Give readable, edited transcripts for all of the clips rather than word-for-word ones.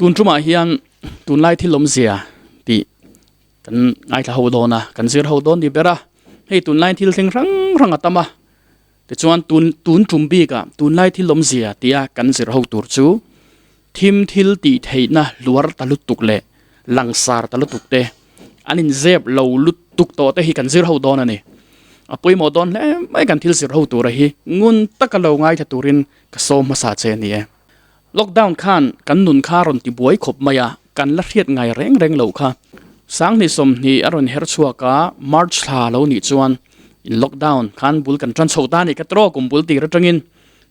Tun tumah hian tunlai thil awmzia tih kan ngaithla ho dawn a, kan zir ho dawn ni ber a. Hei tunlai thil thleng hrang hrang a tam a, tichuan tun tun tum bikah tunlai thil awmzia tia kan zir ho tur chu thim thil tih theihna hluar ta lutuk leh langsar ta lutuk te an inzep lo lutuk tawh te hi kan zir ho dawn a ni. A pawimawh dawn hle mai kan thil zir ho tura hi ngun taka lo ngaithla turin ka sawm hmasa che a ni e. Lockdown khan kan nun kha a rawn ti buai khawp mai a, kan la hriat ngai reng reng loh kha. Sanghnih sawmhnih a rawn her chhuak a, March thla lo nih chuan in lockdown khan bul kan tan chho ta a ni ka tiraw kum bul tir atangin.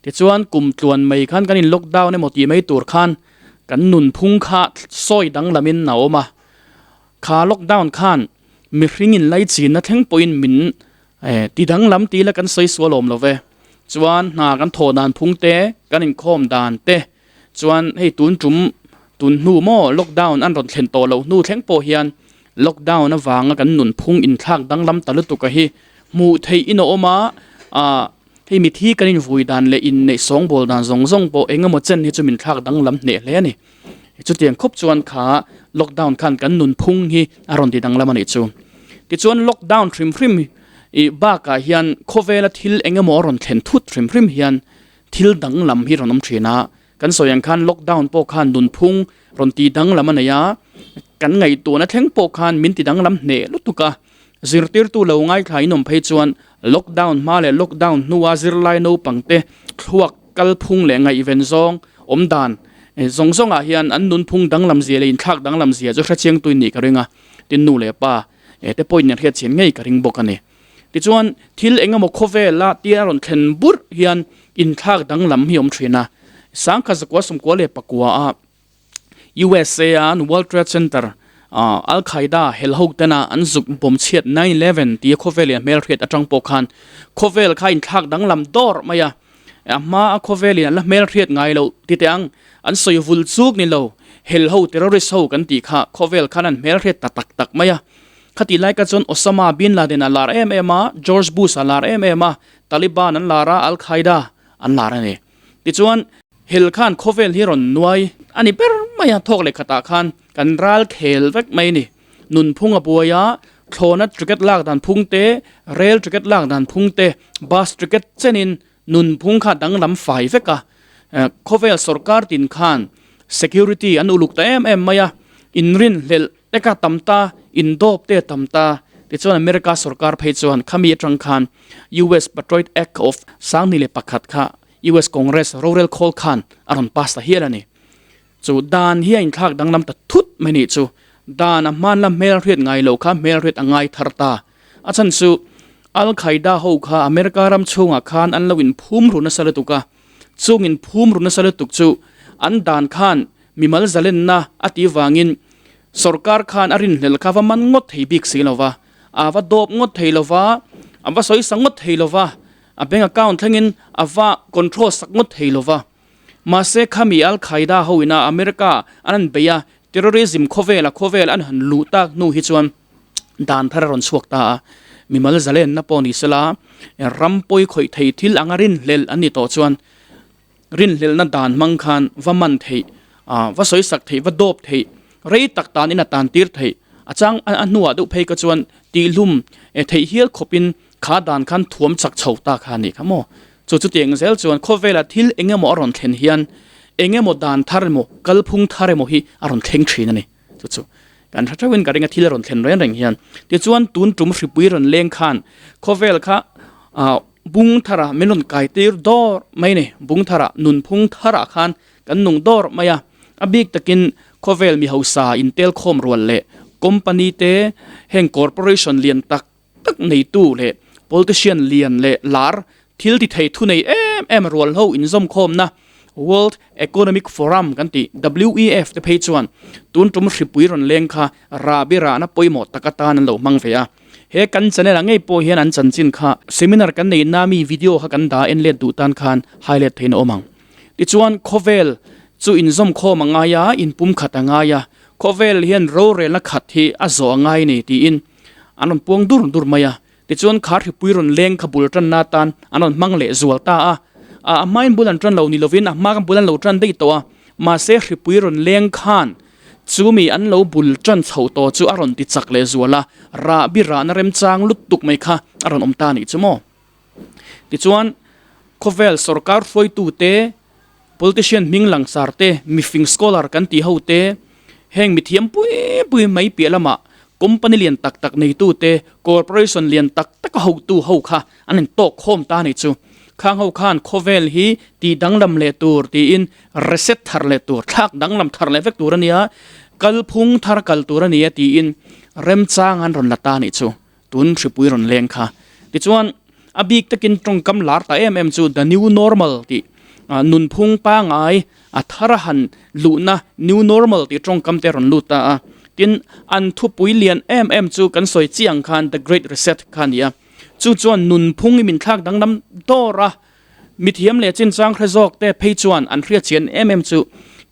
Tichuan kum tluan mai khan kan in lockdown emaw tih mai tur khan kan nunphung kha sawi danglamin a awm a. Kha lockdown khan mihring in laichinna thleng pawhin min ti danglam ti ila kan sawi sual awm lo ve. Chuan hna kan thawh dan phung te, kan inkhawm dan te chuan hei tun tum tun hnu maw lockdown an rawn thlen tawh loh hnu thleng pawh hian lockdown avanga kan nunphung inthlak danglam ta lutuk a hi hmuh theih in a awm a, ah hei mithi kan invui dan leh inneih sawngbawl dan zawng zawng pawh eng emaw chen hi chu min thlak danglam hneh hle a ni. Chutiang khawp chuan kha lockdown khan kan nunphung hi a rawn ti danglam a nih chu. Tichuan lockdown hrim hrim ih bakah hian khawvela thil eng emaw a rawn thlen thut hrim hrim hian thil danglam hi rawn awm thin a. Kan sawi ang khan lockdown pawh khan nunphung rawn ti danglam a nei a, kan ngaihtuahna thleng pawh khan min ti danglam hneh lutuk a. Zirtirtu lo ngaithla in awm phei chuan lockdown hma leh lockdown hnua zirlai naupangte thluak kalphung leh ngaihven zawng awm dan zawng zawngah hian an nunphung danglam zia leh inthlak danglam zia chu hrechiang tuin nih ka ring a, tin nu leh pa te pawhin an hriat chhin ngei ka ring bawk a ni. Tichuan thil eng emaw khawvela tia a rawn thlen burh hian inthlak danglam hi a awm thin a, Sangkhat zakua sawmkua leh pakua a USA a an World Trade Center Al Qaeda hel ho tena an zuk bawm chhiat 9/11 tia khawvel in a hmelhriat atang pawh khan khawvel kha inthlak danglam dawr mai a, a hma a khawvel in an la hmelhriat ngai loh ti teh ang an sawi vul chuk ni lo hel ho terrorist ho kan tih kha khawvel khan an hmelhriat ta tak tak mai a, khatih lai kha chuan Osama bin Laden a lar em em a, George Bush a lar em em a, Taliban an lar a, Al Qaeda an lar a ni. Tichuan hel khan khawvel hi rawn nuai a ni ber mai a, thawk leh khatah khan kan ral khel vek mai a ni. Nunphung a buai a, thlawhna ticket lak dan phung te, rail ticket lak dan phung te, bus ticket chenin nunphung kha danglam fai vek a. Khawvel sorkar tin khan security an uluk ta em em mai a, inrinhlelh Eka tam ta, indawp te tam ta, tichuan America sorkar phei chuan khami atang khan US Patriot Act of 2001 kha US Congress rorel khawl khan a rawn pass ta hial a ni. Chu dan hi a inthlak danglam ta thut mai nih chu. Dan a hmanla hmelhriat ngai lo kha hmelhriat a ngai thar ta. A chhan chu Al Qaeda ho kha America ram chhungah khan an lo inphum ru nasa lutuk a, chung inphum ru nasa lutuk chu an dan khan Mimal zalenna a tih vangin sorkar khan a rinhlelh kha va man ngawt thei bik si lo va, a va dawp ngawt thei lo va, a va sawi sak ngawt thei lo va, a bank account thlengin a va control sak ngawt thei lo va. Mahse khami Al Qaeda ho ina America an han beih a, terrorism khawvela khawvel an han luh tak hnu hi chuan dan thar a rawn chhuak ta a, mimal zalenna pawh ni sela ram pawi khawih thei thil anga rinhlelh an ni tawh chuan Rinhlelhna dan hmang khan va man theih, va sawi sak theih, va dawp theih, rei tak tan in a tan tir theih. A chang a hnuah deuh phei kha chuan tihlum theih hial khawpin kha dan khan thuam chak chho ta kha a nih kha maw. Chu chutiang zel chuan khawvela thil eng emaw a rawn thlen hian eng emaw dan thar emaw kalphung thar emaw hi a rawn thleng thin a ni. Chu chu kan hre theuhin ka ring a thil a rawn thlen reng reng hian. Tichuan tun tum hripui rawn leng khan khawvel kha Bung tharah min rawn kai tir dawr mai ni. Bung tharah, nunphung tharah khan kan nung dawr mai a. A bik takin khawvel mi hausa intel khawm rual leh company te, heng corporation lian tak tak neitu leh politician lian leh lar thil ti thei thu nei em em rual ho inzawm khawmna World Economic Forum kan tih WEF te phei chuan tun tum hripui rawn leng kha rahbi rahna pawimawh tak atan an lo hmang ve a. He kan channel ah ngei pawh hian an chanchin kha seminar kan nei na mi video kha kan dah en let duh tan khan highlight theihin a awm ang. Tichuan khawvel chu inzawm khawm a ngai a, inpum khat a ngai a, khawvel hian rorelna khat hi a zawh a ngai a ni tiin an rawn puang dur dur mai a. Tichuan kha hripui rawn leng kha bul tanna atan an rawn hmang leh zual ta a. A hmain bul an tan lo ni lovin a hma khan bul an lo tan daih tawh a. Mahse hripui rawn leng khan chumi an lo bul tan chho tawh chu a rawn ti chak leh zual a, rahbi rahna remchang lutuk mai kha a rawn awm ta a nih chu maw. Tichuan khawvel sorkar hruaitute Politician hming langsar te, mifing scholar kan tih ho te, heng mithiam pui pui mai piah lamah company lian tak tak neitu te, corporation lian tak taka hotu ho kha an intawk khawm ta a nih chu. Khang ho khan khawvel hi tih danglam leh tur tiin reset thar leh tur, thlak danglam thar leh vek tur a nia, kalphung thar kal tur a nia tiin remchang an rawn la ta a nih chu. Tun hripui rawn leng kha. Tichuan, a bik takin tawngkam lar ta em em chu the new normal tih nunphung pangai a thar a han luhna new normal tih tawngkam te rawn lut ta a. Tin, an thupui lian em em chu kan sawi chiang khan the great reset kha a ni a. Chu chuan nunphung i min thlak danglam dawr a. Mithiam leh chinchang hre zawk te phei chuan an hriat chian em em chu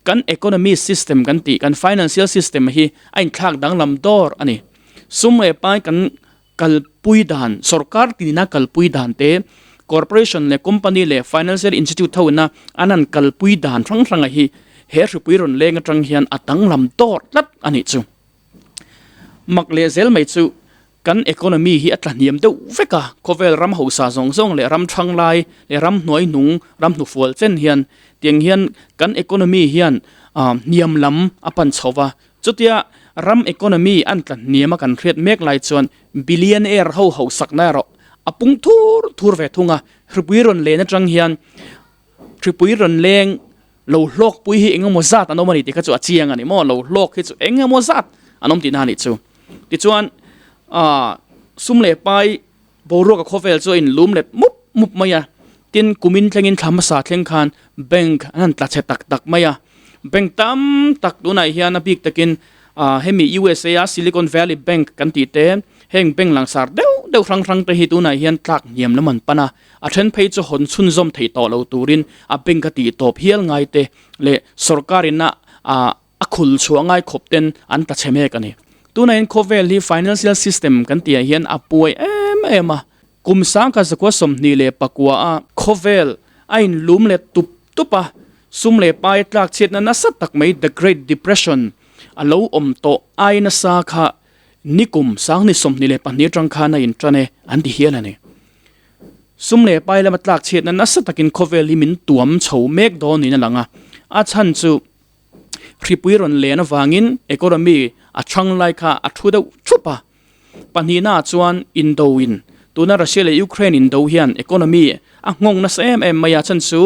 kan economy system kan tih kan financial system hi a inthlak danglam dawr a ni. Sum leh pai kan kalpui dan, sorkar tinina kalpui dan te, corporation leh company leh financial institute ho ina an han kalpui dan hrang hranga hi he hripui rawn leng atang hian a danglam dawr tlat a nih chu. Mak leh zel mai chu kan economy hi a tlahniam deuh vek a, khawvel ram hausa zawng zawng leh ram thang lai leh ram hnuai hnung, ram hnufual chen hian tiang hian kan economy hian hniam lam a pan chho va, Chutia ram economy an tla hniam a kan hriat mek lai chuan billionaire ho hauhsakna erawh a pung thur thur ve thung a, hripui rawn len atang hian hripui rawn leng lo hlawk pui hi engemaw zat an awm a ni tih kha chu a chiang a ni maw, lo hlawk hi chu engemaw zat an awm tihna a nih chu. Tichuan aah sum leh pai Boruak a khawvel chu a inlum let mup mup mai a, tin kumin thlengin thla hmasa thleng khan bank an han tla chhe tak tak mai a, bank tam tak tunah hian a bik takin ah hemi USA a Silicon Valley Bank kan tih te heng bank langsar deuh deuh hrang hrang te hi tunah hian tlak hniam lam an pan a, a then phei chu hawn chhunzawm thei tawh lo turin a bank a tih tawp hial ngai te leh sorkar ina ah A khul chhuah ngai khawp ten an tla chhe mek a ni. Tunah hian khawvel hi financial system kan tihah hian a puai em em a. Kum sangkhat zakua 24 a khawvel a inlum leh tup tup a, sum leh pai tlak chhiatna nasa tak mai the great depression a lo awm tawh ai nasa kha nikum sangni 22 atang khan a intan e an ti hial a ni. Sum leh pai lama tlak chhiatna nasa takin khawvel hi min tuam chho mek dawn niin a lang a, a chhan chu Hripui rawn len avangin economy a chhang lai kha a thu deuh thup a. Pahnihnaah chuan indo in tuna Russia leh Ukraine indo hian economy a nghawng nasa em em mai a, chhan chu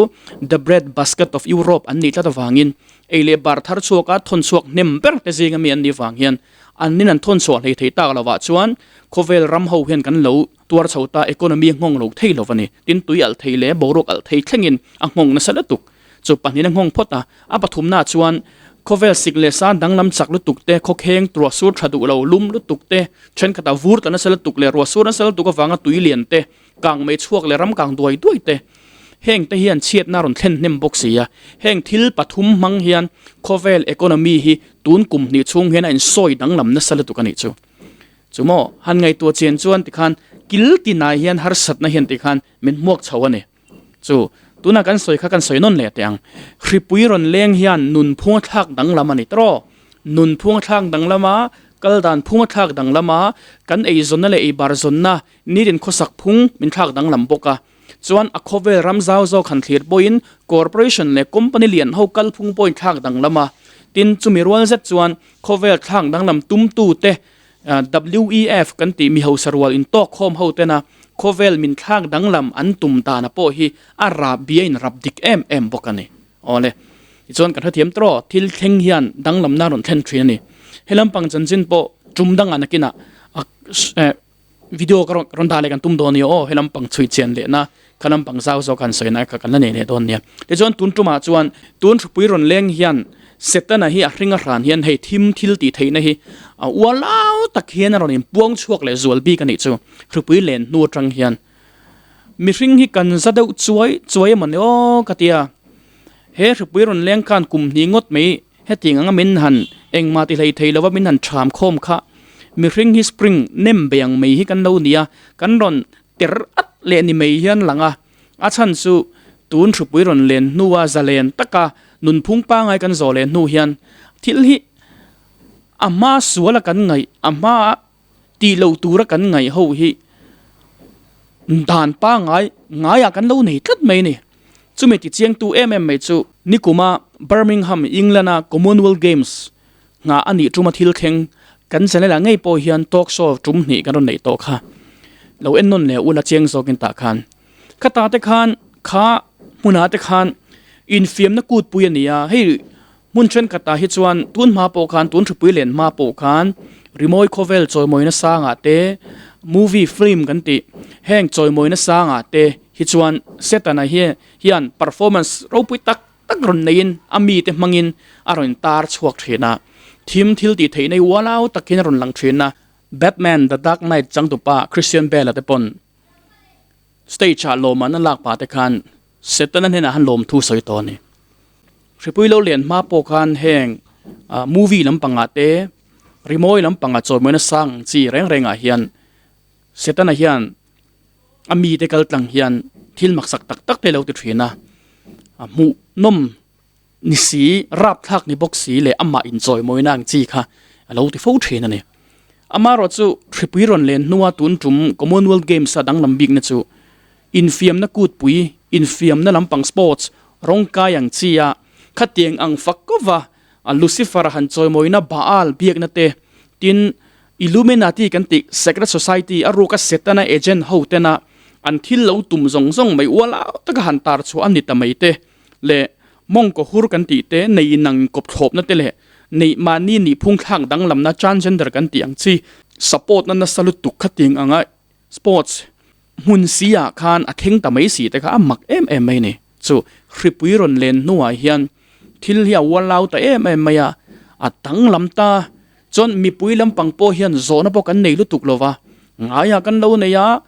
the bread basket of Europe an nih tlat avangin ei leh bar thar chhuaka thawn chhuak hnem ber te zinga mi an nih vang hian an nin an thawn chhuah hlei thei tak lovah chuan khawvel ram ho hian kan lo tuar chho ta economy a nghawng lo thei lo a ni. Tin tui alh thei leh boruak alh thei thlengin a nghawng nasa lutuk. Chu pahnihin a nghawng phawt a, a pathumnaah chuan khawvel sik leh san danglam chak lutuk te, khawkheng ruah sur tha duh lo lum lutuk te, thenkhatah vur tla nasa lutuk leh ruah sur nasa lutuk avanga tui lian te, kang mei chhuak leh ram kang duai duai te, heng te hian chhiatna rawn thlen hnem bawk si a. Heng thil pathum hmang hian khawvel economy hi tun kum hnih chhung hian a insawi danglam nasa lutuk a nih chu. Chu maw, han ngaihtuah chian chuan tikhan kil tinah hian harsatna hian tikhan min hmuak chho a ni. Chu, tuna kan sawi kha kan sawi nawn leh teh ang. Hripui rawn leng hian nunphung a thlak danglam a ni tawh. Nunphung a thlak danglam a, kal dan phung a thlak danglam a, kan eizawnna leh eibar zawnna nitin khawsak phung min thlak danglam bawk a. Chuan a khawvel ram zau zawk han thlir pawhin corporation leh company lian ho kal phung pawhin thlak danglam a. Tin, chumi rual zet chuan khawvel thlak danglam tumtute WEF kan tih mi hausa rual intawk khawm ho tena khawvel min thlak danglam an tum dana pawh hi a rap bia in rap dik em em bawk a ni. Awle. Tichuan kan hrethiam tawh thil thleng hian danglamna rawn thlen thin a ni. He lampang chanchin pawh tum dangah nakinah video ka rawn dah leh kan tum dawn a ni aw, he lampang chhui chian lehna kha lampang zau zawk han sawi na kha kan la nei leh dawn nia. Tichuan tun tumah chuan tun hrupui rawn leng hian Setana hi a hring a hran hian hei thim thil tih theihna hi a ualau tak hian a rawn inpuang chhuak leh zual bik a nih chu hrupui len hnu atang hian mihring hi kan za deuh chuai chuai emaw ni aw ka tia. He hrupui rawn leng khan kum hnih ngawt mai hetiang anga min han engmah ti hlei thei lova min han ṭham khawm kha mihring hi spring nem bei ang mai hi kan lo ni a, kan rawn ter at leh ni mai hian lang a, a chhan chu tun hrupui rawn len hnua zalen taka Nunphung pangai kan zawh leh hnu hian thil hi a hma suala kan ngaih, a hma tih loh tura kan ngaih ho hi dan pangai ngaiah kan lo nei tlat mai a ni. Chumi tichiangtu em em mai chu nikuma Birmingham, England-a Commonwealth Games nghah a nih tuma thil thleng kan channel ah ngei pawh hian talk show tum hnih kan rawn neih tawh kha. Lo en nawn leh ula chiang zawkin tah khan. Khata te khan kha hmunah te khan infiamna kutpui a ni a, hei hmun thenkhatah hi chuan tun hma pawh khan tun hripui len hma pawh khan rimawi khawvel chawimawina sangah te movie film kan tih heng chawimawina sangah te hi chuan Satan-a hi hian performance ropui tak tak rawn neiin a mite hmangin a rawn tar chhuak thin a, thim thil tih theih nei ualau takin a rawn lang thin a. Batman The Dark Knight changtupa Christian Bale-a te pawn stage ah lawmman a lak pah te khan Setana hnenah han lawmthu sawi tawh a ni. Hripui lo lian hma pawh khan heng movie lampangah te rimawi lampangah chawimawina sang ang chi reng rengah hian Setana hian a mite kal tlang hian thil maksak tak tak te lo ti thin a, a hmuh nawm ni si, rapthlak ni bawk si leh amah inchawimawina ang chi kha a lo ti fo thin a ni. Amaherawh chu hripui rawn len hnua tun tum Commonwealth Games a danglam bikna chu infiamna kutpui, infiamna lampang sports rawngkai ang chi a khatiang ang fak kova a Lucifer han chawimawina Baal biakna te tin Illuminati kan tih secret society a ruka Setana agent ho tena an thil lo tum zawng zawng mai ualau taka han tar chhuah a ni ta mai te leh mawngkaw hur kan tih te nei inang inkawp thlawpna te leh neih mahni nihphung thlak danglamna transgender kan tih ang chi support na nasa lutuk khatiang anga sports hmun si ah khan a thleng ta mai si te kha a mak em em mai a ni. Chu hripui rawn len hnuah hian thil hi a ualau ta em em mai a, a danglam ta. Chuan mipui lampang pawh hian zawhna pawh kan nei lutuk lo va, ngaiah kan lo nei a,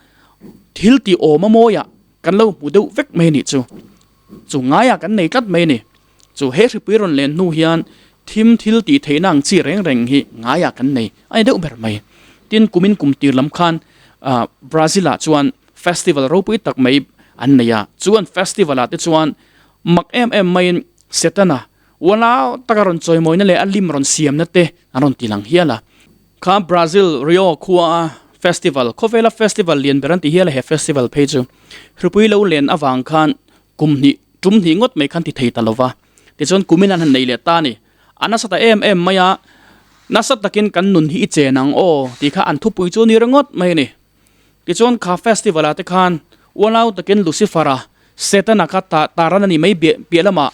thil tih awm a mawiah kan lo hmu deuh vek mai a nih chu. Chu ngaiah kan nei tlat mai a ni. Chu he hripui rawn len hnu hian thim thil tih theihna ang chi reng reng hi ngaiah kan nei a ni deuh ber mai. Tin, kumin kum tir lam khan Brazil ah chuan festival ropui tak mai an nei a, chu an festival ah te chuan mak em em maiin Setana ualau taka rawn chawimawina leh a lim rawn siamna te an rawn ti lang hial a. Kha Brazil Rio khua a festival, khawvela festival lian ber an ti hial a he festival phei chu hripui lo len avang khan kum hnih tum hnih ngawt mai khan ti thei ta lova tichuan kumin an han nei leh ta a ni. A nasa ta em em mai a, nasa takin kan nun hi i chen ang aw tih kha an thupui chu a ni ringawt mai a ni. Tichuan kha festival ah te khan ualau takin Lucifer a Setana kha ta taran a ni mai piah lamah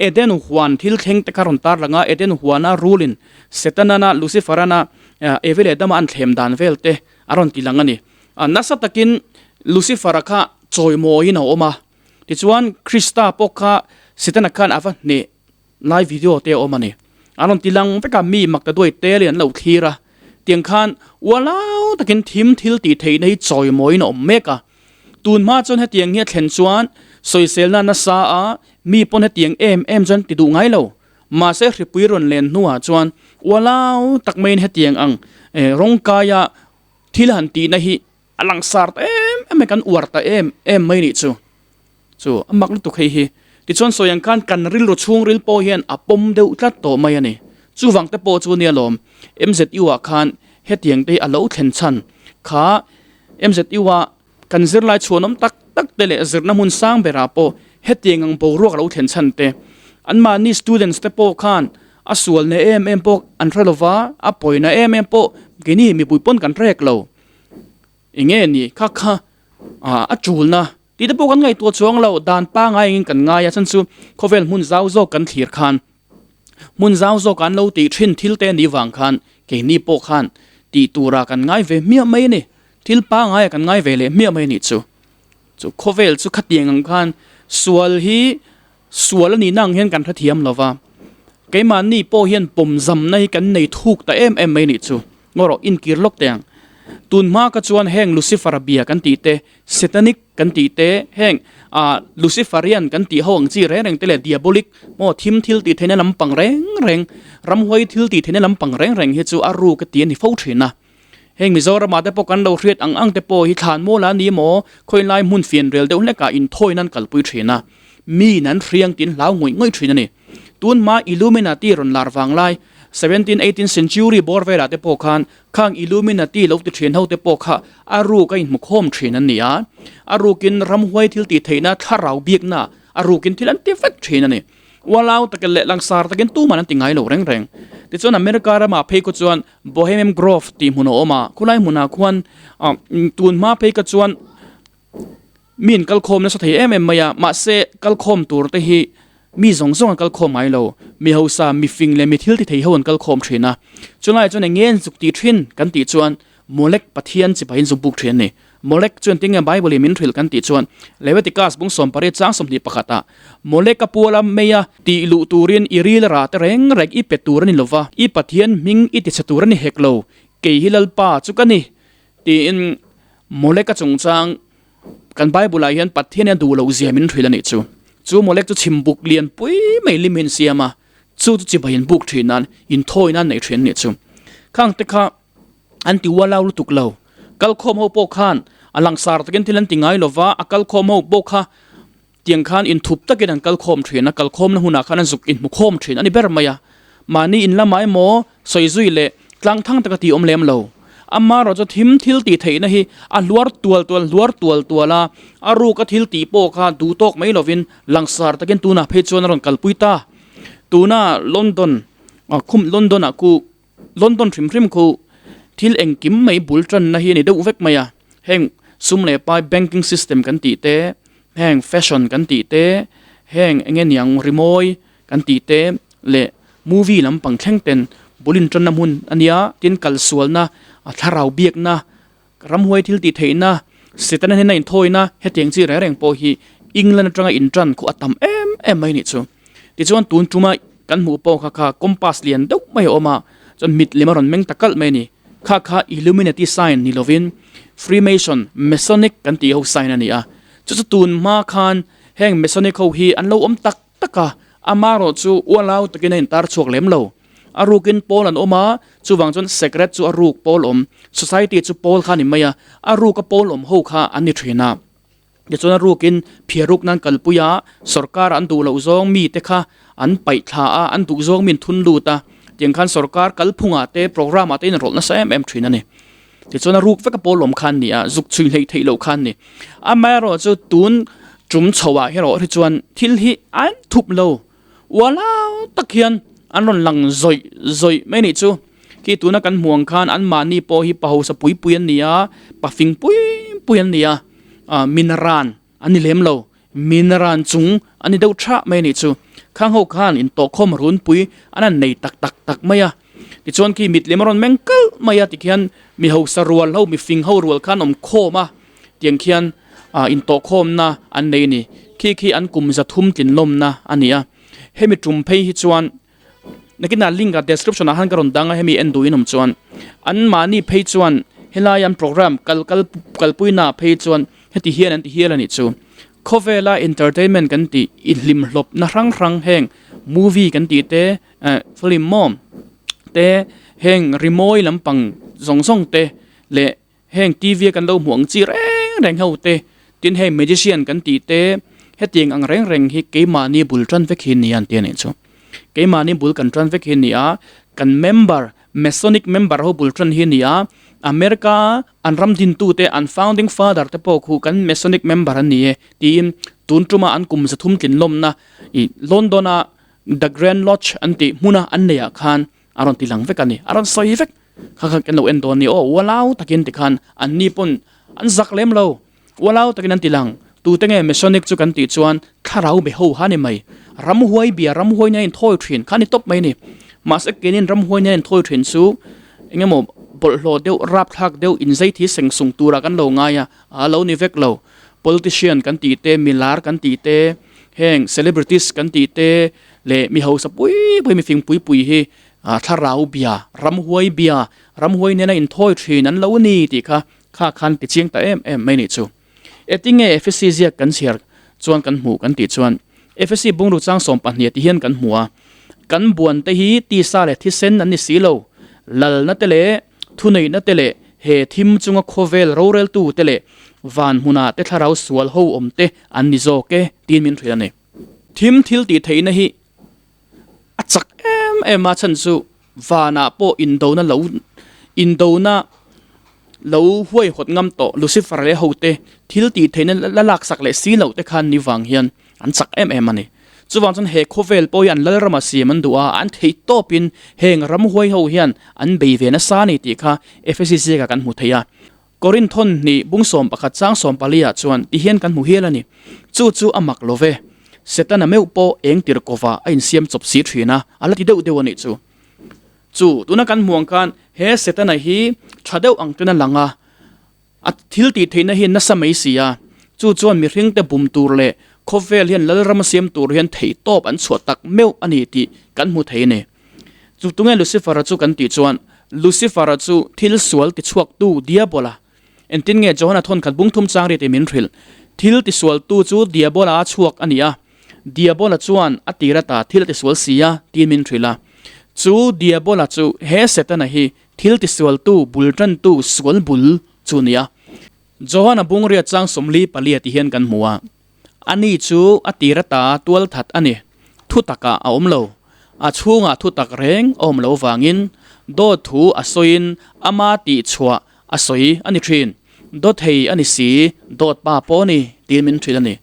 Eden huan thil thleng te kha rawn tar lang a, Eden huana rulin Setanana Luciferana Evi leh Adama an thlem dan vel te a rawn ti lang a ni. Nasa takin Lucifer-a kha chawimawiin a awm a, tichuan Krista pawh kha Setana khan a va hneh lai video te a awm a ni. An rawn ti lang vek a, mi mak ta duai tel in an lo thlir a, tiang khan ualau takin thim thil tih theihna hi chawimawiin a awm mek a. Tun hma chuan hetiang hi a thlen chuan sawiselna nasa a, mi pawn hetiang em em chuan ti duh ngai lo. Mahse hripui rawn len hnuah chuan ualau tak maiin hetiang ang rawngkaia thil han tihna hi a langsar ta em em mai, kan uar ta em em mai nih chu. Chu a mak lutuk hei hi. Tichuan sawi ang khan kan rilru chhungril pawh hian a pawm deuh tlat tawh mai a ni. Chuvang te pawh chu nia lawm MZU ah khan hetiang te hi a lo thlen chhan kha MZU a kan zirlai chhuanawm tak tak te leh zirna hmun sang berah pawh hetiang ang boruak a lo thlen chhan te anmahni students te pawh khan a sualna em em pawh an hre lova a pawina em em pawh keini mipui pawn kan hrek lo. Enge ni kha kha a tulna tih te pawh kan ngaihtuah chuang lo dan pangai engin kan ngai a chhan chu khawvel hmun zau zawk kan thlir khan hmun zau zawk an lo tih thin thil te anih vang khan keini pawh khan tih turah kan ngai ve hmiah mai a ni thil pangai ah kan ngai ve leh hmiah mai a nih chu chu khawvel chu khatiang ang khan sual hi sual a nihna ang hian kan hrethiam lo va keimahni pawh hian pawmzamna hi kan nei thuk ta em em mai a nih chu ngaw rawh inkir lawk teh ang tun hma kha chuan heng Lucifer a bia kan tih te Satanic kan tih te, heng ah Luciferian kan tih ho ang chi reng reng te leh Diabolic maw thim thil tih theihna lampang reng reng, ramhuai thil tih theihna lampang reng reng hi chu a ruk a ti a ni fo thin a. Heng Mizoramah te pawh kan lo hriat ang ang te pawh hi thlan mawl a ni maw, khawilai hmun fian rel deuh hlekah inthawi nan kalpui thin a, mi in an hriang tiin hlau ngawih ngawih thin a ni. Tun hma Illuminati rawn lar vang lai, seventeen eighteen century bawr velah te pawh khan khang Illuminati lo ti thin ho te pawh kha a ruk a inhmukhawm thin an ni a. A rukin ramhuai thil tih theihna thlarau biakna a rukin thil an ti vek thin a ni. Ualau takin leh langsar takin tuman an ti ngai lo reng reng. Tichuan America ramah phei khaw chuan Bohemian Grove tih hmun a awm a, khulai hmunah khuan tun hma phei kha chuan mi in kalkhawm nasa thei em em mai a, mahse kalkhawm tur te hi mi zawng zawng an kalkhawm ngai lo, mi hausa, mi fing leh mi thil ti thei ho an kalkhawm thin a. Chulaiah chuan eng nge an zuk tih thin kan tih chuan Molek Pathian chibai in zuk buk thin a ni. Molek chuan tinge Bible in min hrilh kan tih chuan Leviticus bung 18 chang 21 ah Molek a puala meia tih luh turin i ril rah te reng reng i pe tur a ni lova, i Pathian hming i tichhe tur a ni hek lo, kei hi Lalpa chu ka ni tiin Molek a chungchang kan Bible ah hian Pathian in a duh loh zia min hrilh a nih chu. Chu Molek chu chhimbuk lian pui mai lim hi an siam a, chu chu chibai in buk thin nan inthawi nan nei thin a nih chu. Khang te kha an ti ualau lutuk lo. Kalkhawm ho pawh khan a langsar takin thil an ti ngai lo va, a kalkhawm ho pawh kha tiang khan inthup takin an kalkhawm thin a, kalkhawmna hunah khan an zuk inhmukhawm thin a ni ber mai a. Mahni in lamah emaw sawi zui leh tlang thang taka tih awm lem lo. Amaherawh chu thim thil tih theihna hi a hluar tual tual hluar tual tual a, a ruka thil tih pawh kha duh tawk mai lovin langsar takin tunah phei chuan a rawn kalpui ta. Tuna London, khum London ah khu London hrim hrim khu thil engkim mai bul tanna hi a ni deuh vek mai a, heng sum leh pai banking system kan tih te, heng fashion kan tih te, heng eng nge niang rimawi kan tih te leh movie lampang thleng ten bul intanna hmun a nia, tin kalsualna, thlarau biakna, ramhuai thil tih theihna, Setana hnena inthawina hetiang chi reng reng pawh hi England atanga intan khu a tam em em mai a nih chu. Tichuan tun tuma kan hmuh pawh kha kha compass lian deuh mai a awm a, chuan mit lem a rawn meng ta kalh mai a ni. Kha kha Illuminati sign ni lovin Freemason, Masonic kan tih ho sign a ni a. Chu chu tun hma khan heng Masonic ho hi an lo awm tak tak a, amaherawh chu ualau takin a intar chhuak lem lo. A rukin pawl an awm a, chuvang chuan secret chu a ruk pawl awm, society chu pawl kha a ni mai a, a ruka pawl awm ho kha an ni thin a. Tichuan a rukin phiar ruk nan kalpui a, sorkar an duh loh zawng mite kha an paih thla a, an duh zawng min thun lut a, tiang khan sorkar kalphungah te programme ah te in rawlh nasa em em thin a ni. Tichuan a ruk veka pawl awm kha an ni a, zuk chhui hleih theih loh kha an ni. Amaherawh chu tun tum chho ah erawh hi chuan thil hi an thup lo. Ualau tak hian an rawn lang zawih zawih mai anih chu. Khi tuna kan hmuh ang khan anmahni pawh hi pa hausa pui pui an ni a, pa fing pui pui an ni a, ah minaran an ni lem lo, minaran chung an ni deuh thah mai anih chu. Khang ho khan intawhkhawm runpui an han nei tak tak tak mai a. Tichuan khi mit lem a rawn meng kalh mai a tikhian mi hausa rual ho, mi fing ho rual khan awm khawm a. Tiang khian ah intawhkhawmna an nei a ni. Khi khi an kum zathum tlinlawmna a ni a. Hemi tum phei hi chuan nakinah link ah description ah khan ka rawn dang a hemi en duhin awm chuan an mahni phei chuan helai an program kal kal kalpuina ah phei chuan heti hian an ti hial a nih chu. Khawvela entertainment kan tih inhlimhlawpna hrang hrang heng movie kan tih te eh film maw te heng rimawi lampang zawng zawng te leh Heng TV a kan lo hmuh ang chi reng reng ho te, tin hei magician kan tih te, hetiang ang reng reng hi keimahni bul tan vek hi nia an ti a nih chu. Keimahni bul kan tan vek hi ni a, kan member, Masonic member ho bul tan hi ni a, America an ram dintu te, an founding father te pawh khu kan Masonic member an ni e tiin tun tuma an kum zathum tlinlawmna ih London a The Grand Lodge an tih hmuna an neih ah khan a rawn ti lang vek a ni, a rawn sawi vek. Kha kha kan lo en dawn ni aw, ualau takin tikhan an ni pawn an zak lem lo, ualau takin an ti lang. Tute nge Masonic chu kan tih chuan thlarau be ho kha ni mai. Ramhuai bia, ramhuai nen a inthawi thin kha ni tawp mai a ni. Mahse keinin ramhuai nen a inthawi thin chu eng emaw bawlhhlawh deuh, rapthlak deuh, inzei thi seng sung turah kan lo ngai a, a lo ni vek lo. Politician kan tih te, milar kan tih te, heng celebrities kan tih te leh mi hausa pui pui, mi fing pui pui hi Ah thlarau bia, ramhuai bia, ramhuai nena inthawi thin an lo ni tih kha kha khan ti chiang ta em em mai nih chu. Etinge Efesi ziak kan chhiar chuan kan hmuh kan tih chuan Efesi bungru chang 12 ti hian kan hmu a, kan buan te hi tisa leh thisen an ni si lo, lalna te leh thuneihna te leh he thim chunga khawvel roreltu te leh van hmuna te thlarau sual ho awm te an ni zawk e tiin min hrilh a ni. Thim thil tih theihna hi. A chak em em a chhan chu vanah pawh indona lo indona lo huaihawt ngam tawh Lucifer leh hote thil tih theihna la laksak leh si loh te khan ni vang hian an chak em em a ni. Chuvang chuan he khawvel pawh hi an lalrama siam an duh a, an theih tawpin heng ramhuai ho hian an bei ve nasa a ni tih kha Efesi ziakah kan hmu thei a. Korinthon hnih bung 11 chang 14 ah chuan ti hian kan hmu hial a ni. Chu chu a mak lo ve. Setana meuh pawh eng tir kawvah a insiam chawp si thin a, a la ti deuh deuh a nih chu. Chu, tuna kan hmu ang khan he Setana hi tha deuh ang ten a lang a, a thil tih theihna hi nasa mai si a. Chu chuan mihringte bum tur leh khawvel hian lalram a siam tur hian theihtawp an chhuah tak meuh a ni tih kan hmu thei a ni. Chu tunge Lucifer-a chu kan tih chuan, Lucifer-a chu thil sual tichhuaktu Diabola. Engtin nge Johana thawnkhat bung thum chang ri tih min hrilh? Thil tisualtu chu Diabola a chhuak a ni a, Diabola chuan a tir ata thil a tisual si a, tiin min hrilh a. Chu Diabola chu he Setana hi thil tisualtu bul tantu sual bul chu a ni a. Johana bungria chang 44 ti hian kan hmu a. Ani chu a tir ata tual that a ni. Thu takah a awm lo. A chhungah thu tak reng a awm lo vangin dawt thu a sawiin ama tih chhuah a sawi a ni thin. Dawthei a ni si, dawt pa pawh a ni tiin min hrilh a ni.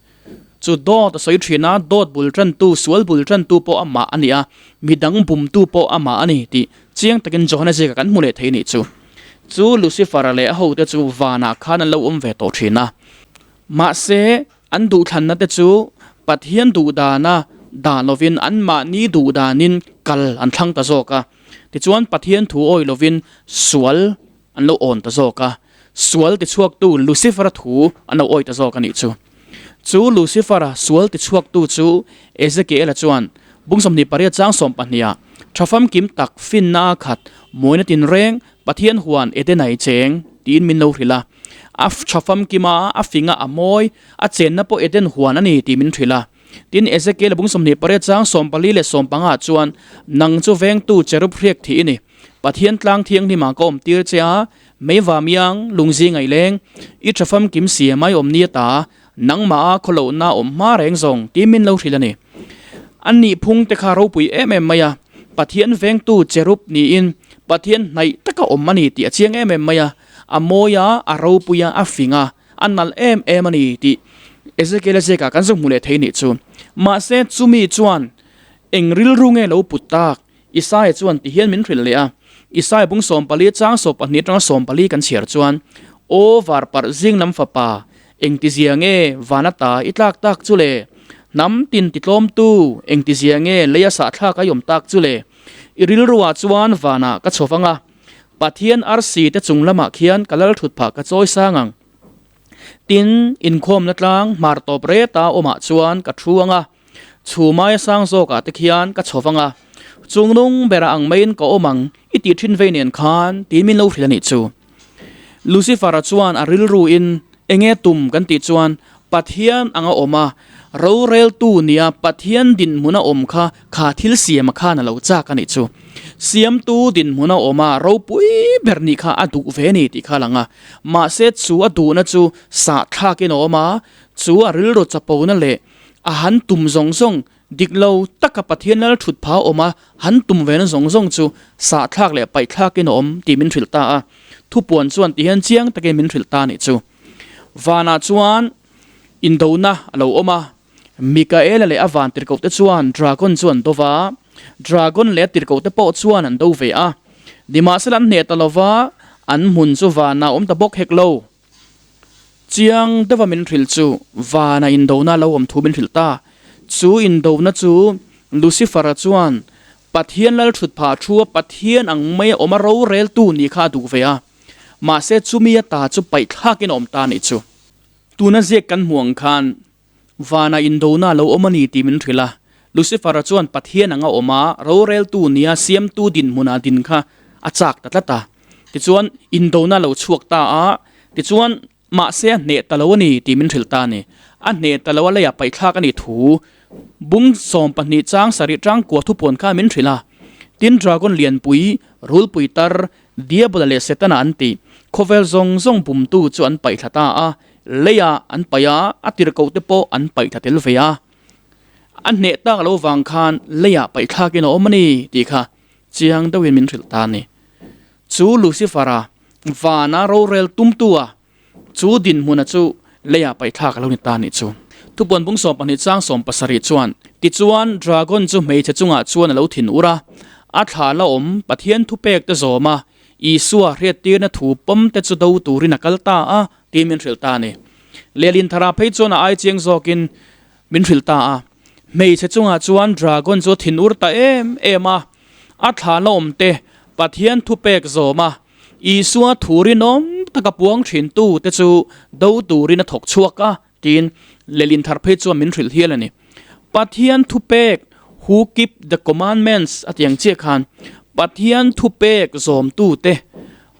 Chu dawt a sawi thin a, dawt bul tantu, sual bul tantu pawh amah a ni a, midang bumtu pawh amah a ni tih chiang takin Johana ziakah kan hmu leh thei a nih chu. Chu Lucifer-a leh a hote chu vanah khan an lo awm ve tawh thin a. Mahse, an duhthlanna te chu Pathian duhdana dah lovin anmahni duhdanin kal an thlang ta zawk a. Tichuan, Pathian thu awih lovin sual an lo awn ta zawk a. Sual tichhuaktu Lucifer-a thu an lo awih ta zawk a nih chu. Chu Lucifer-a sual tichhuaktu chu Ezekiel-a chuan bung 28 chang 12-ah, Tha famkim tak finna a khat, mawina tinreng, Pathian huan Eden-a i cheng, tiin min lo hrilh a. A tha famkim a, a fing a, a mawi, a chenna pawh Eden huan a ni tih min hrilh a. Tin, Ezekiel bung 28 chang 14 leh 15 ah chuan, Nang chu vengtu cherub hriak thih i ni. Pathian tlang thianghlimah ka awm tir che a, meiva miang, lungzi ngaih leng, i tha famkim siam a i awm ni ata, nangmah a khawlohna awm hma reng zawng, tiin min lo hrilh a ni. A nihphung te kha ropui em em mai a, Pathian vengtu cherub niin Pathian hnaih taka awm a ni tih a chiang em em mai a. A mawi a, a ropui a, a fing a, a nalh em em a ni tih Ezekiel-a ziakah kan zuk hmu leh thei nih chu. Mahse, chumi chuan eng rilru nge lo put tak? Isaia chuan ti hian min hrilh leh a, Isaia bung 14 chang 12 atanga 14 kan chhiar chuan, Aw varparh zing lam fapa, engtizia nge van ata i tlak tak chu le? Hnam tin titlawmtu, engtizia nge leia sahthlak a i awm tak chu le? I rilruah chuan vanah ka chho vang a, Pathian arsi te chung lamah khian ka lal thut phah ka chawi sang ang. Tin, inkhawmna tlang hmar tawp reta awmah chuan ka thu ang a, chhumaia sang zawkah te khian ka chho vang a, chungnung berah ang maiin ka awm ang i tih thin vei nen khan tiin min lo hrilh a nih chu. Lucifer-a chuan a rilruin enge tum kan tih chuan Pathian anga awm a, roreltu nia Pathian dinhmuna awm kha kha thil siama khan a lo chak a nih chu. Siamtu dinhmuna awm a ropui ber nih kha a duh ve a ni tih kha a lang a. Mahse chu a duhna chu sahthlakin a awm a, chu a rilru chapona leh a han tum zawng zawng dik lo taka Pathian lal thut pha awm a han tum vena zawng zawng chu sahthlak leh paihthlakin a awm tih min hrilh ta a. Thupuan chuan ti hian chiang takin min hrilh ta a nih chu. Vanah chuan indona a lo awm a, Mikaela leh a van tirhkohte chuan dragon chu an do va, dragon leh a tirhkohte pawh chuan an do ve a. Nimahsela an hneh ta lo va, an hmun chu vanah a awm ta bawk hek lo. Chiang deuha min hrilh chu vanah indona a lo awm thu min hrilh ta. Chu indona chu Lucifer-a chuan Pathian lal thut phah thu a Pathian ang maia awm a roreltu nih kha a duh ve a. Mahse chumi ata chu paih thlakin a awm ta anih chu. Tuna ziak kan hmuh ang khan vanah indona a lo awm a ni tih min hrilh a. Lucifer-a chuan Pathian anga awm a, roreltu nia siamtu dinhmunah din kha a chak ta tlat a. Tichuan indona a lo chhuak ta a, tichuan mahse a hneh ta lo a ni tih min hrilh ta a ni. A hneh ta lo a leiah paih thlak a nih thu bung 12 chang sarih tangkua thupuan kha min hrilh a. Tin dragon lianpui, rulpui tar, Diabola leh Setana an ti. Khawvel zawng zawng bumtu chu an paih thla ta a, leiah an paih a, a tirhkohte pawh an paih thla tel ve a. A hneh tak lo vang khan leiah paihthlakin a awm a ni tih kha chiang deuhin min hrilh ta a ni. Chu Lucifer-a vana rorel tumtua chu dinhmuna chu leiah paihthlak a lo ni ta a nih chu. Thupuan bung 12 chang 70 chuan, Tichuan, dragon chu hmeichhe chungah chuan a lo thin ur a, a thla la awm Pathian thupek te zawm a, Isua hriattirna thu pawm te chu do turin a kal ta a, tiin min hrilh ta a ni. Lehlin thara phei chuan a ai chiang zawkin min hrilh ta a. Hmeichhe chungah chuan dragon chu a thinur ta em em a, a thla la awm te Pathian thupek zawm a, Isua thu rinawm taka puang thin tu te chu do turin a thawk chhuak a, tiin lehlin thar phei chuan min hrilh hial a ni. Pathian thupek, who keep the commandments a ti ang chiah khan Pathian thupek zawm tu te,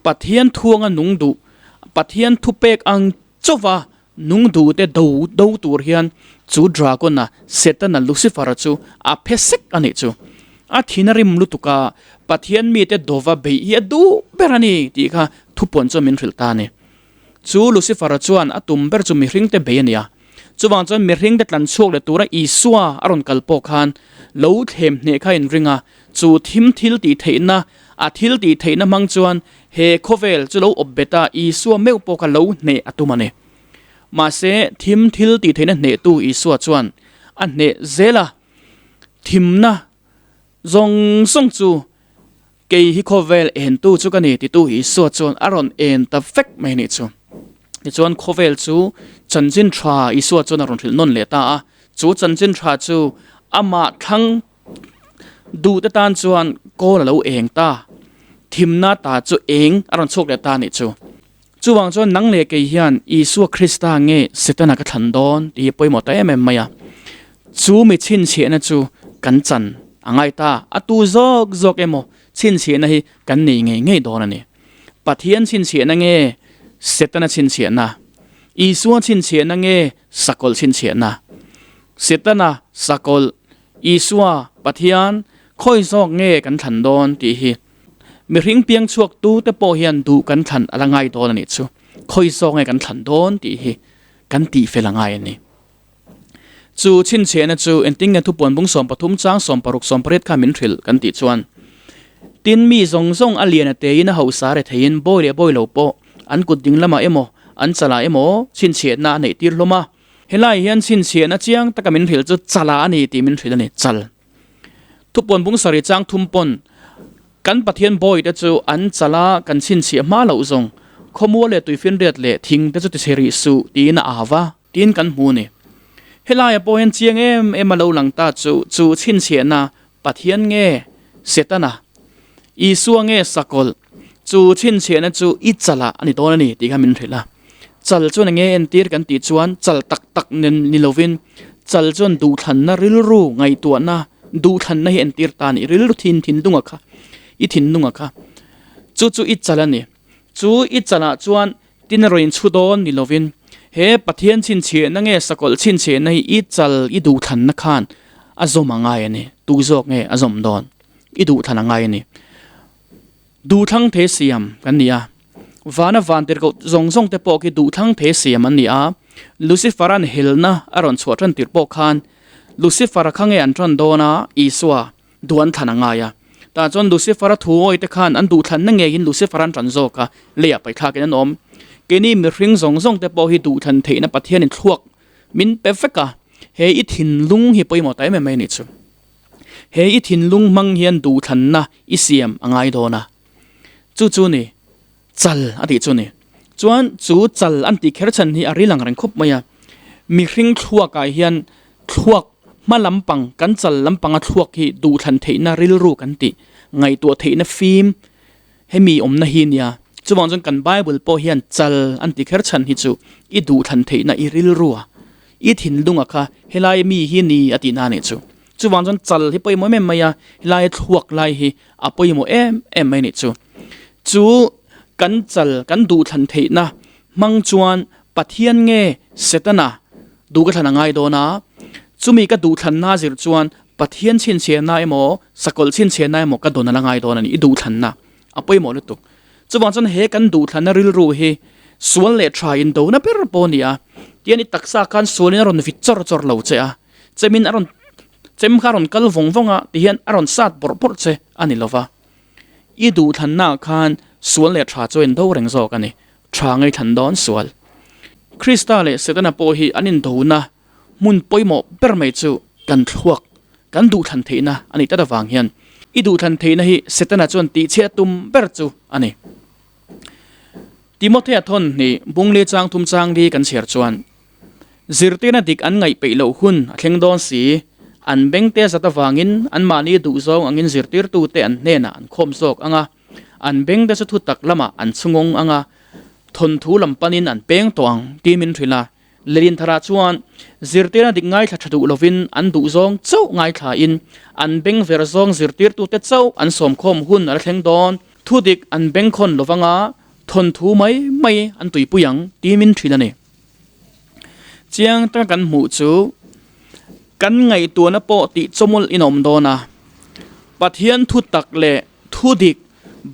Pathian thuanga nung duh, Pathian thupek ang chauva nung duh te do do tur hian chu dragon-a, Setana, Lucifer-a chu a phe sek a nih chu. A thin a rim lutuk a, Pathian mite dova beih hi a duh ber a ni tih kha thupuan chuan min hrilh ta a ni. Chu Lucifer-a chuan a tum ber chu mihringte bei a ni a. Chuvang chuan mihringte tlan chhuak leh tura Isua a rawn kal pawh khan lo thlem hneh kha a inring a, chu thim thil tih theihna, a thil tih theihna hmang chuan he khawvel chu lo awp bet a, Isua meuh pawh kha lo hneh a tum a ni. Mahse, thim thil tih theihna hnehtu Isua chuan a hneh zel a, thimna zawng zawng chu Kei hi khawvel entu chu ka ni titu Isua chuan a rawn en ta vek mai a nih chu. Tichuan khawvel chu chanchin tha Isua chuan a rawn hrilh nawn leh ta a, chu chanchin tha chu amah thlang duhte tan chuan kawl a lo eng ta, thimna ta chu eng a rawn chhuak leh ta a nih chu. Chuvang chuan nang leh kei hian Isua Krista nge Setana ka thlan dawn tih hi pawimawh ta em em mai a. Chu mi chhinchhiahna chu kan chan a ngai ta. A tu zawk zawk emaw chhinchhiahna hi kan nei ngei ngei dawn a ni. Pathian chhinchhiahna nge Setana chhinchhiahna? Isua chhinchhiahna nge Sakawlh chhinchhiahna? Setana, Sakawlh, Isua, Pathian khawi zawk nge kan thlan dawn tih hi Mihring piang chhuak tu te pawh hian duh kan thlan a la ngai dawn a nih chu. Khawi zawk nge kan thlan dawn tih hi kan tih fel a ngai a ni. Chu chhinchhiahna chu engtin nge thupuan bung 13 chang 16 18 kha min hrilh kan tih chuan tin mi zawng zawng a lian a teiin a hausa re theiin bawi leh bawi lo pawh an kut ding lamah emaw an chalah emaw chhinchhiahna a neih tir hlawm a. Helai hian chhinchhiahna chiang taka min hrilh chu chalah a ni tih min hrilh a ni, chal. Thupuan bung sarih chang thum pawn kan Pathian bawi te chu an chal a, kan chhinchhiah hma loh zawng khawmual leh tuifinriat leh thing te chu ti chhe rih suh tiin a au va tiin kan hmu a ni. Helaia pawh hian chiang em em a lo lang ta chu chu chhinchhiahna Pathian nge Setana, Isua nge Sakawlh chu chhinchhiahna chu i chalah a ni dawn a ni tih kha min hrilh a. Chal chuan enge entir kan tih chuan chal tak tak nen ni lovin chal chuan duhthlanna rilru ngaihtuahna duhthlanna hi entir ta a ni. Rilru thin thinlunga kha i thinlunga kha chu chu i chal a ni. Chu i chalah chuan tin a rawn inchhu dawn ni lovin he Pathian chhinchhiahna nge sakawlh chhinchhiahna hi i chal i duhthlanna khan a zawm a ngai a ni. Tu zawk nge a zawm dawn i duhthlan a ngai a ni. Duhthlang the siam kan ni a, vana vantirhkoh zawng zawng te pawh khi duhthlang the siam an ni a, Lucifer-a'n helna a rawn chhuah tan tirh pawh khan Lucifer-a kha nge an tan dawn a, Isua duh an thlan a ngai a. Tah chuan Lucifer-a thu awi te khan an duhthlanna ngeiin Lucifer an tan zawk a, leiah paithlakin an awm. Keini mihring zawng zawng te pawh hi duhthlan theihna Pathianin thluak min pe vek a, he i thinlung hi pawimawh ta em em mai a nih chu. He i thinlung hmang hian duhthlanna i siam a ngai dawn a, chu chu ni, chal a tih chu ni. Chuan chu chal an tih kher chhan hi a ril ang reng khawp mai a, mihring thluakah hian thluak hma lampang kan chal lampanga thluak hi duhthlan theihna rilru kan tih, ngaihtuah theihna fim hemi awmna hi nia. Chuvang chuan kan Bible pawh hian chal an tih kher chhan hi chu i duhthlan theihna i rilru a, I thinlunga kha helai mi hi ni a tihna a nih chu. Chuvang chuan chal hi pawimawh em em mai a, helai thluak lai hi a pawimawh em em mai a nih chu. Chu kan chal kan duhthlan theihna hmang chuan Pathian nge Setana duh ka thlan a ngai dawn a, chumi ka duhthlanna zir chuan Pathian chhinchhiahna emaw sakawlh chhinchhiahna emaw ka dawn a la ngai dawn a ni, i duhthlanna a pawimawh lutuk. Chuvang chuan he kan duhthlanna rilru hi sual leh tha indona ber pawh a ni a, tian i taksa khan sualin a rawn vit chawr chawr lo che a, chemin a rawn Chem kha a rawn kal vawng vawng a, tihian a rawn sat bawrh bawrh che a ni lova. I duhthlannaah khan sual leh tha chu a indo reng zawk a ni. Tha ngaithlan dawn sual. Krista leh Setana pawh hi an indona hmun pawimawh ber mai chu kan thluak, kan duhthlan theihna a nih tlat avang hian i duhthlan theihna hi Setana chuan tihchhiat tum ber chu a ni. Timothea thawn hnih bungli chang thum chang li kan chhiar chuan Zirtirna dik an ngaih peih loh hun a thleng dawn si. An bengte zat avangin anmahni duhzawng angin zirtirtute an hnenah an khawm zawk ang a, an bengte chu thutak lamah an chhungawng ang a, thawnthu lam panin an peng tawh ang tih min hrilh a. Lelin tharah chuan zirtirna dik ngaithla tha duh lovin an duhzawng chauh ngaithlain an beng ver zawng zirtirtute chauh an sawmkhawm hun a la thleng dawn. Thudik an bengkhawn lovang a, thawnthu mai mai an tuipui ang tih min hrilh a ni. Chiang taka kan hmuh chu kan ngaihtuahna pawh tih chawmawlh in awm dawn a, Pathian thu tak leh thu dik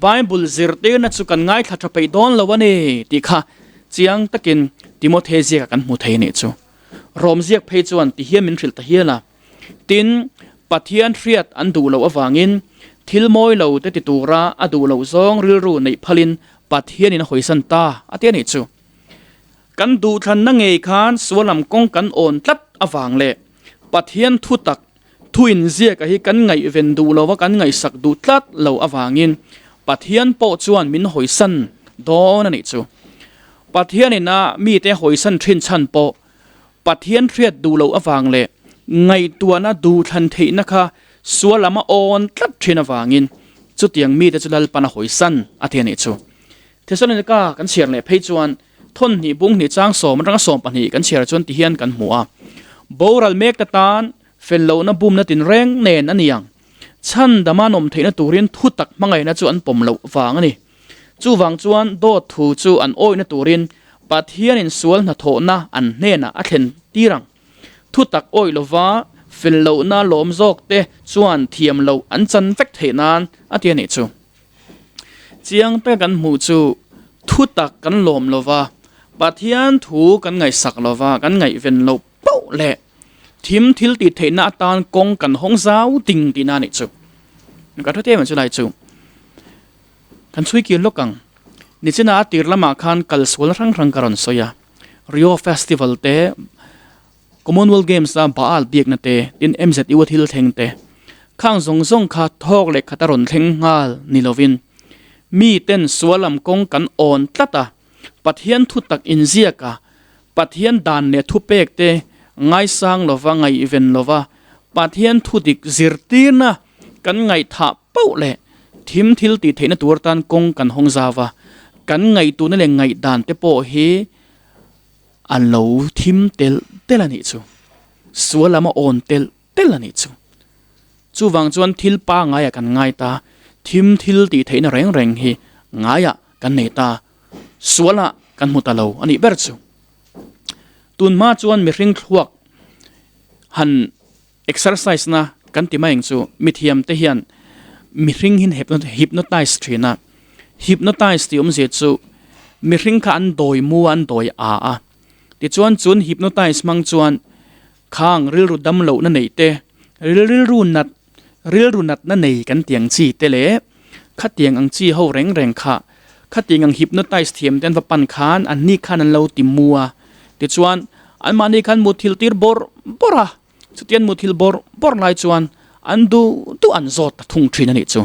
Bible zirtirna chu kan ngaithla tha peih dawn lo a ni tih kha chiang takin Timothy ziakah kan hmu thei a nih chu. Rom ziak phei chuan ti hian min hrilh ta hial a, tin, Pathian hriat an duh loh avangin thil mawi lo te ti tura a duh loh zawng rilru neih phalin Pathianin a hawisan ta a ti a nih chu. Kan duhthlanna ngei khan sualam kawng kan awn tlat avang leh Pathian thu tak thu inziaka hi kan ngaihven duh lova kan ngaihsak duh tlat lo avangin Pathian pawh chuan min hawisan dawn a nih chu. Pathianin a mite hawisan thin chhan pawh Pathian hriat duh loh avang leh ngaihtuahna duhthlan theihna kha sualam a awn tlat thin avangin chutiang mite chu Lalpan a hawisan a ti a nih chu. Thesalonika kan chhiar leh phei chuan thawn hnih bung hnih chang sawm atanga 12 kan chhiar chuan ti hian kan hmu a, boral mek te tan fel lohna bumna tinreng nen a ni ang. Chhan dama nawm theihna turin thu tak hmangaihna chu an pawm loh vang a ni. Chuvang chuan dawt thu chu an awihna turin Pathianin sual hnathawhna an hnenah a thlen tir ang. Thu tak awih lova fel lohna lawm zawk te chuan thiam loh an chan vek theih nan a ti a nih chu. Chiang taka kan hmuh chu thu tak kan lawm lova, Pathian thu kan ngaihsak lova, kan ngaihven loh poh leh thim thil tih theihna atan kawng kan hawng zau ding tihna a nih chu. Ka hre em chulai chu. Kan chhui kir lawk ang. Nichina a tir lamah khan kalsual hrang hrang ka rawn sawi a. Rio Festival te, Commonwealth Games a Baal biakna te, tin MZU a thil thleng te, khang zawng zawng kha thawk leh khat a rawn thleng nghal ni lovin mi ten sual lam kawng kan awn tlat a, Pathian thu tak inziak a, Pathian dan leh thupek te ngaisang lova ngaihven lova Pathian thu dik zirtirna kan ngaihthah pauh leh thim thil tih theihna tur atan kawng kan hawng zau a, kan ngaihtuhna leh ngaihdan te pawh hi A lo thim telh telh a nih chu. Sual lam a awn telh telh a nih chu. Chuvang chuan thil pangaiah kan ngai ta, thim thil tih theihna reng reng hi ngaiah kan nei ta, sualah kan hmu ta lo a nih ber chu. Tunhma chuan mihring thluak han exercise na kan ti mai ang chu, mithiam te hian mihring hi hypnotize thin a, hypnotize tih awmzia chu mihring kha an dawi mu a an dawi a a, tichuan chun hypnotize hmang chuan khang rilru dam lohna neih te, rilru nat rilru natna nei kan tih ang chi te leh khatiang ang chi ho reng reng kha khatiang ang hypnotize thiam te an va pan khan an ni khan an lo ti mu a, tichuan anmahni khan muthilh tir bawrh bawrh a. Chutian muthilh bawrh bawrh lai chuan an duh duh an zawt ta thung thin a nih chu.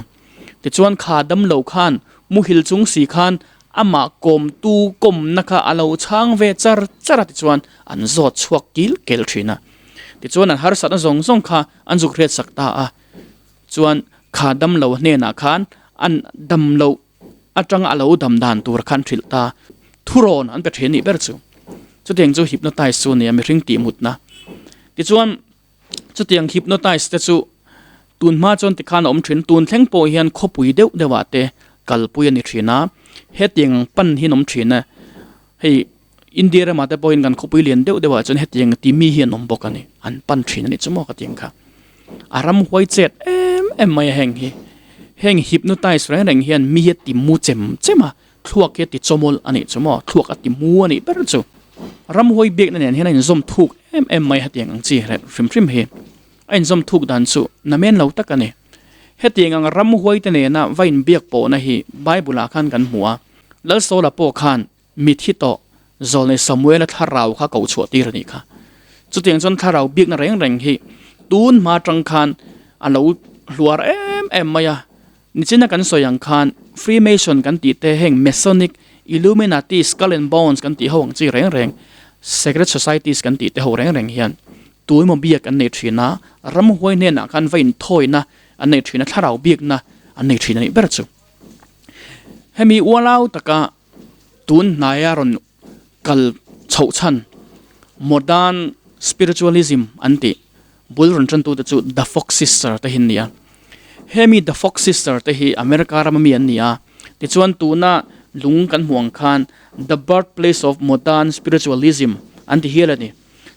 Tichuan kha damlo khan muhil chung si khan amah kawmtu kawmna kha a lo chhang ve char char a tichuan an zawt chhuak kil kel thin a. Tichuan an harsatna zawng zawng kha an zuk hriat sak ta a. Chuan kha damlo hnenah khan an damloh atanga a lo dam dan tur khan hrilh ta thurawn an pe thin nih ber chu. Chutiang chu hypnotize chu a ni a, mihring tih mutna. Tichuan chutiang hypnotize te chu tun hma chuan tikhan a awm thin, tun thleng pawh hian khawpui deuh deuh ah te kalpui a ni thin a, hetiang ang pan hi an awm thin a, hei India ramah te pawhin kan khawpui lian deuh deuh ah chuan hetiang ti mi hi an awm bawk a ni, an pan thin a nih chu maw ka ti ang kha. A ramhuai chet em em mai a heng hi, heng hypnotize reng reng hian mi hi a ti mu chem chem a, thluak hi a ti chawmawlh a nih chu maw, thluak a ti mu a nih ber chu. Ramhuai biakna nen hian a inzawm thuk em em mai hetiang ang chi hrim hrim hi. A inzawm thuk dan chu namen lo tak a ni. Hetiang ang ramhuaite nena va inbiak pawhna hi Bible-ah khan kan hmu a. Lalsawla pawh khan Mithi tawh Zawlnei Samuela thlarau kha koh chhuah tir a nih kha. Chutiang chuan thlarau biakna reng reng hi tun hma atang khan a lo hluar em em mai a. Nichina kan sawi ang khan Freemason kan tih te heng Masonic, Illuminati, Skull and Bones kan tih ho ang chi reng reng, Secret Societies kan tih te ho reng reng hian tu emaw biak an nei thin a, ramhuai hnenah khan va inthawina an nei thin a, thlarau biakna an nei thin a nih ber chu. Hemi ualau taka tun hnaia rawn kal chhoh chhan modern spiritualism an tih bul rawn tan tute chu the fox sister te hi an ni a. Hemi the fox sister te hi America rama mi an ni a, tichuan tuna lung kan hmuh ang khan the birth place of modern spiritualism an ti hial a ni.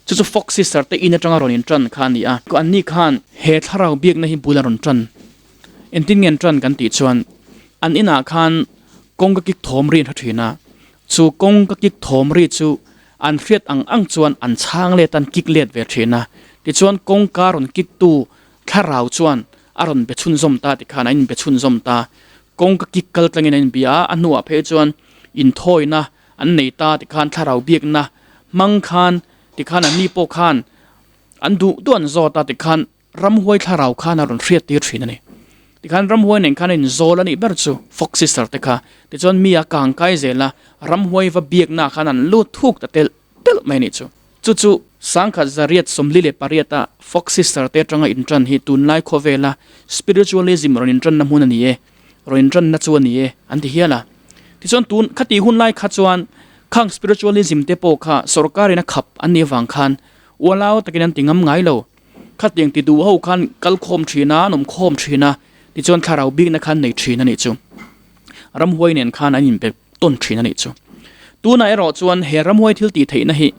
Chu chu fox sister te in atanga rawn intan kha a ni a. Anni khan he thlarau biakna hi bul a rawn tan. Engtin nge an tan kan tih chuan an inah khan kawngka kik thawm ri an hre thin a, chu kawngka kik thawm ri chu an hriat ang ang chuan an chhang let a, an kik let ve thin a. Tichuan kawngka rawn kik tu thlarau chuan a rawn be chhunzawm ta tikhan an inbe chhunzawm ta. Kawngka kik kal tlangin an inbia a, a hnuah phei chuan inthawina an nei ta tikhan thlarau biakna hmang khan tikhan anni pawh khan an duh duh an zawt a tikhan Ramhuai thlarau khan a rawn hriat tir thin a ni. Tikhan ramhuai nen khan a inzawl a nih ber chu Fox sister te kha. Tichuan mi a kang kai zel a, ramhuai va biakna khan an lut thuk ta telh telh mai a nih chu. Chu chu sangkhat zariat 48 a Fox sister te atanga intan hi tunlai khawvela spiritualism rawn intanna hmun a ni e, rawn intanna chu a ni e an ti hial a. Tichuan tun khati hun lai kha chuan khang spiritualism te pawh kha sorkarin a khap an nih avang khan ualau takin an ti ngam ngai lo. Khatiang ti duh ho khan kal khawm thin a, an awm khawm thin a, tichuan thlarau bikna khan nei thin a nih chu. Ramhuai nen khan an inbe tawn thin a nih chu. Tunah erawh chuan he ramhuai thil tih theihna hi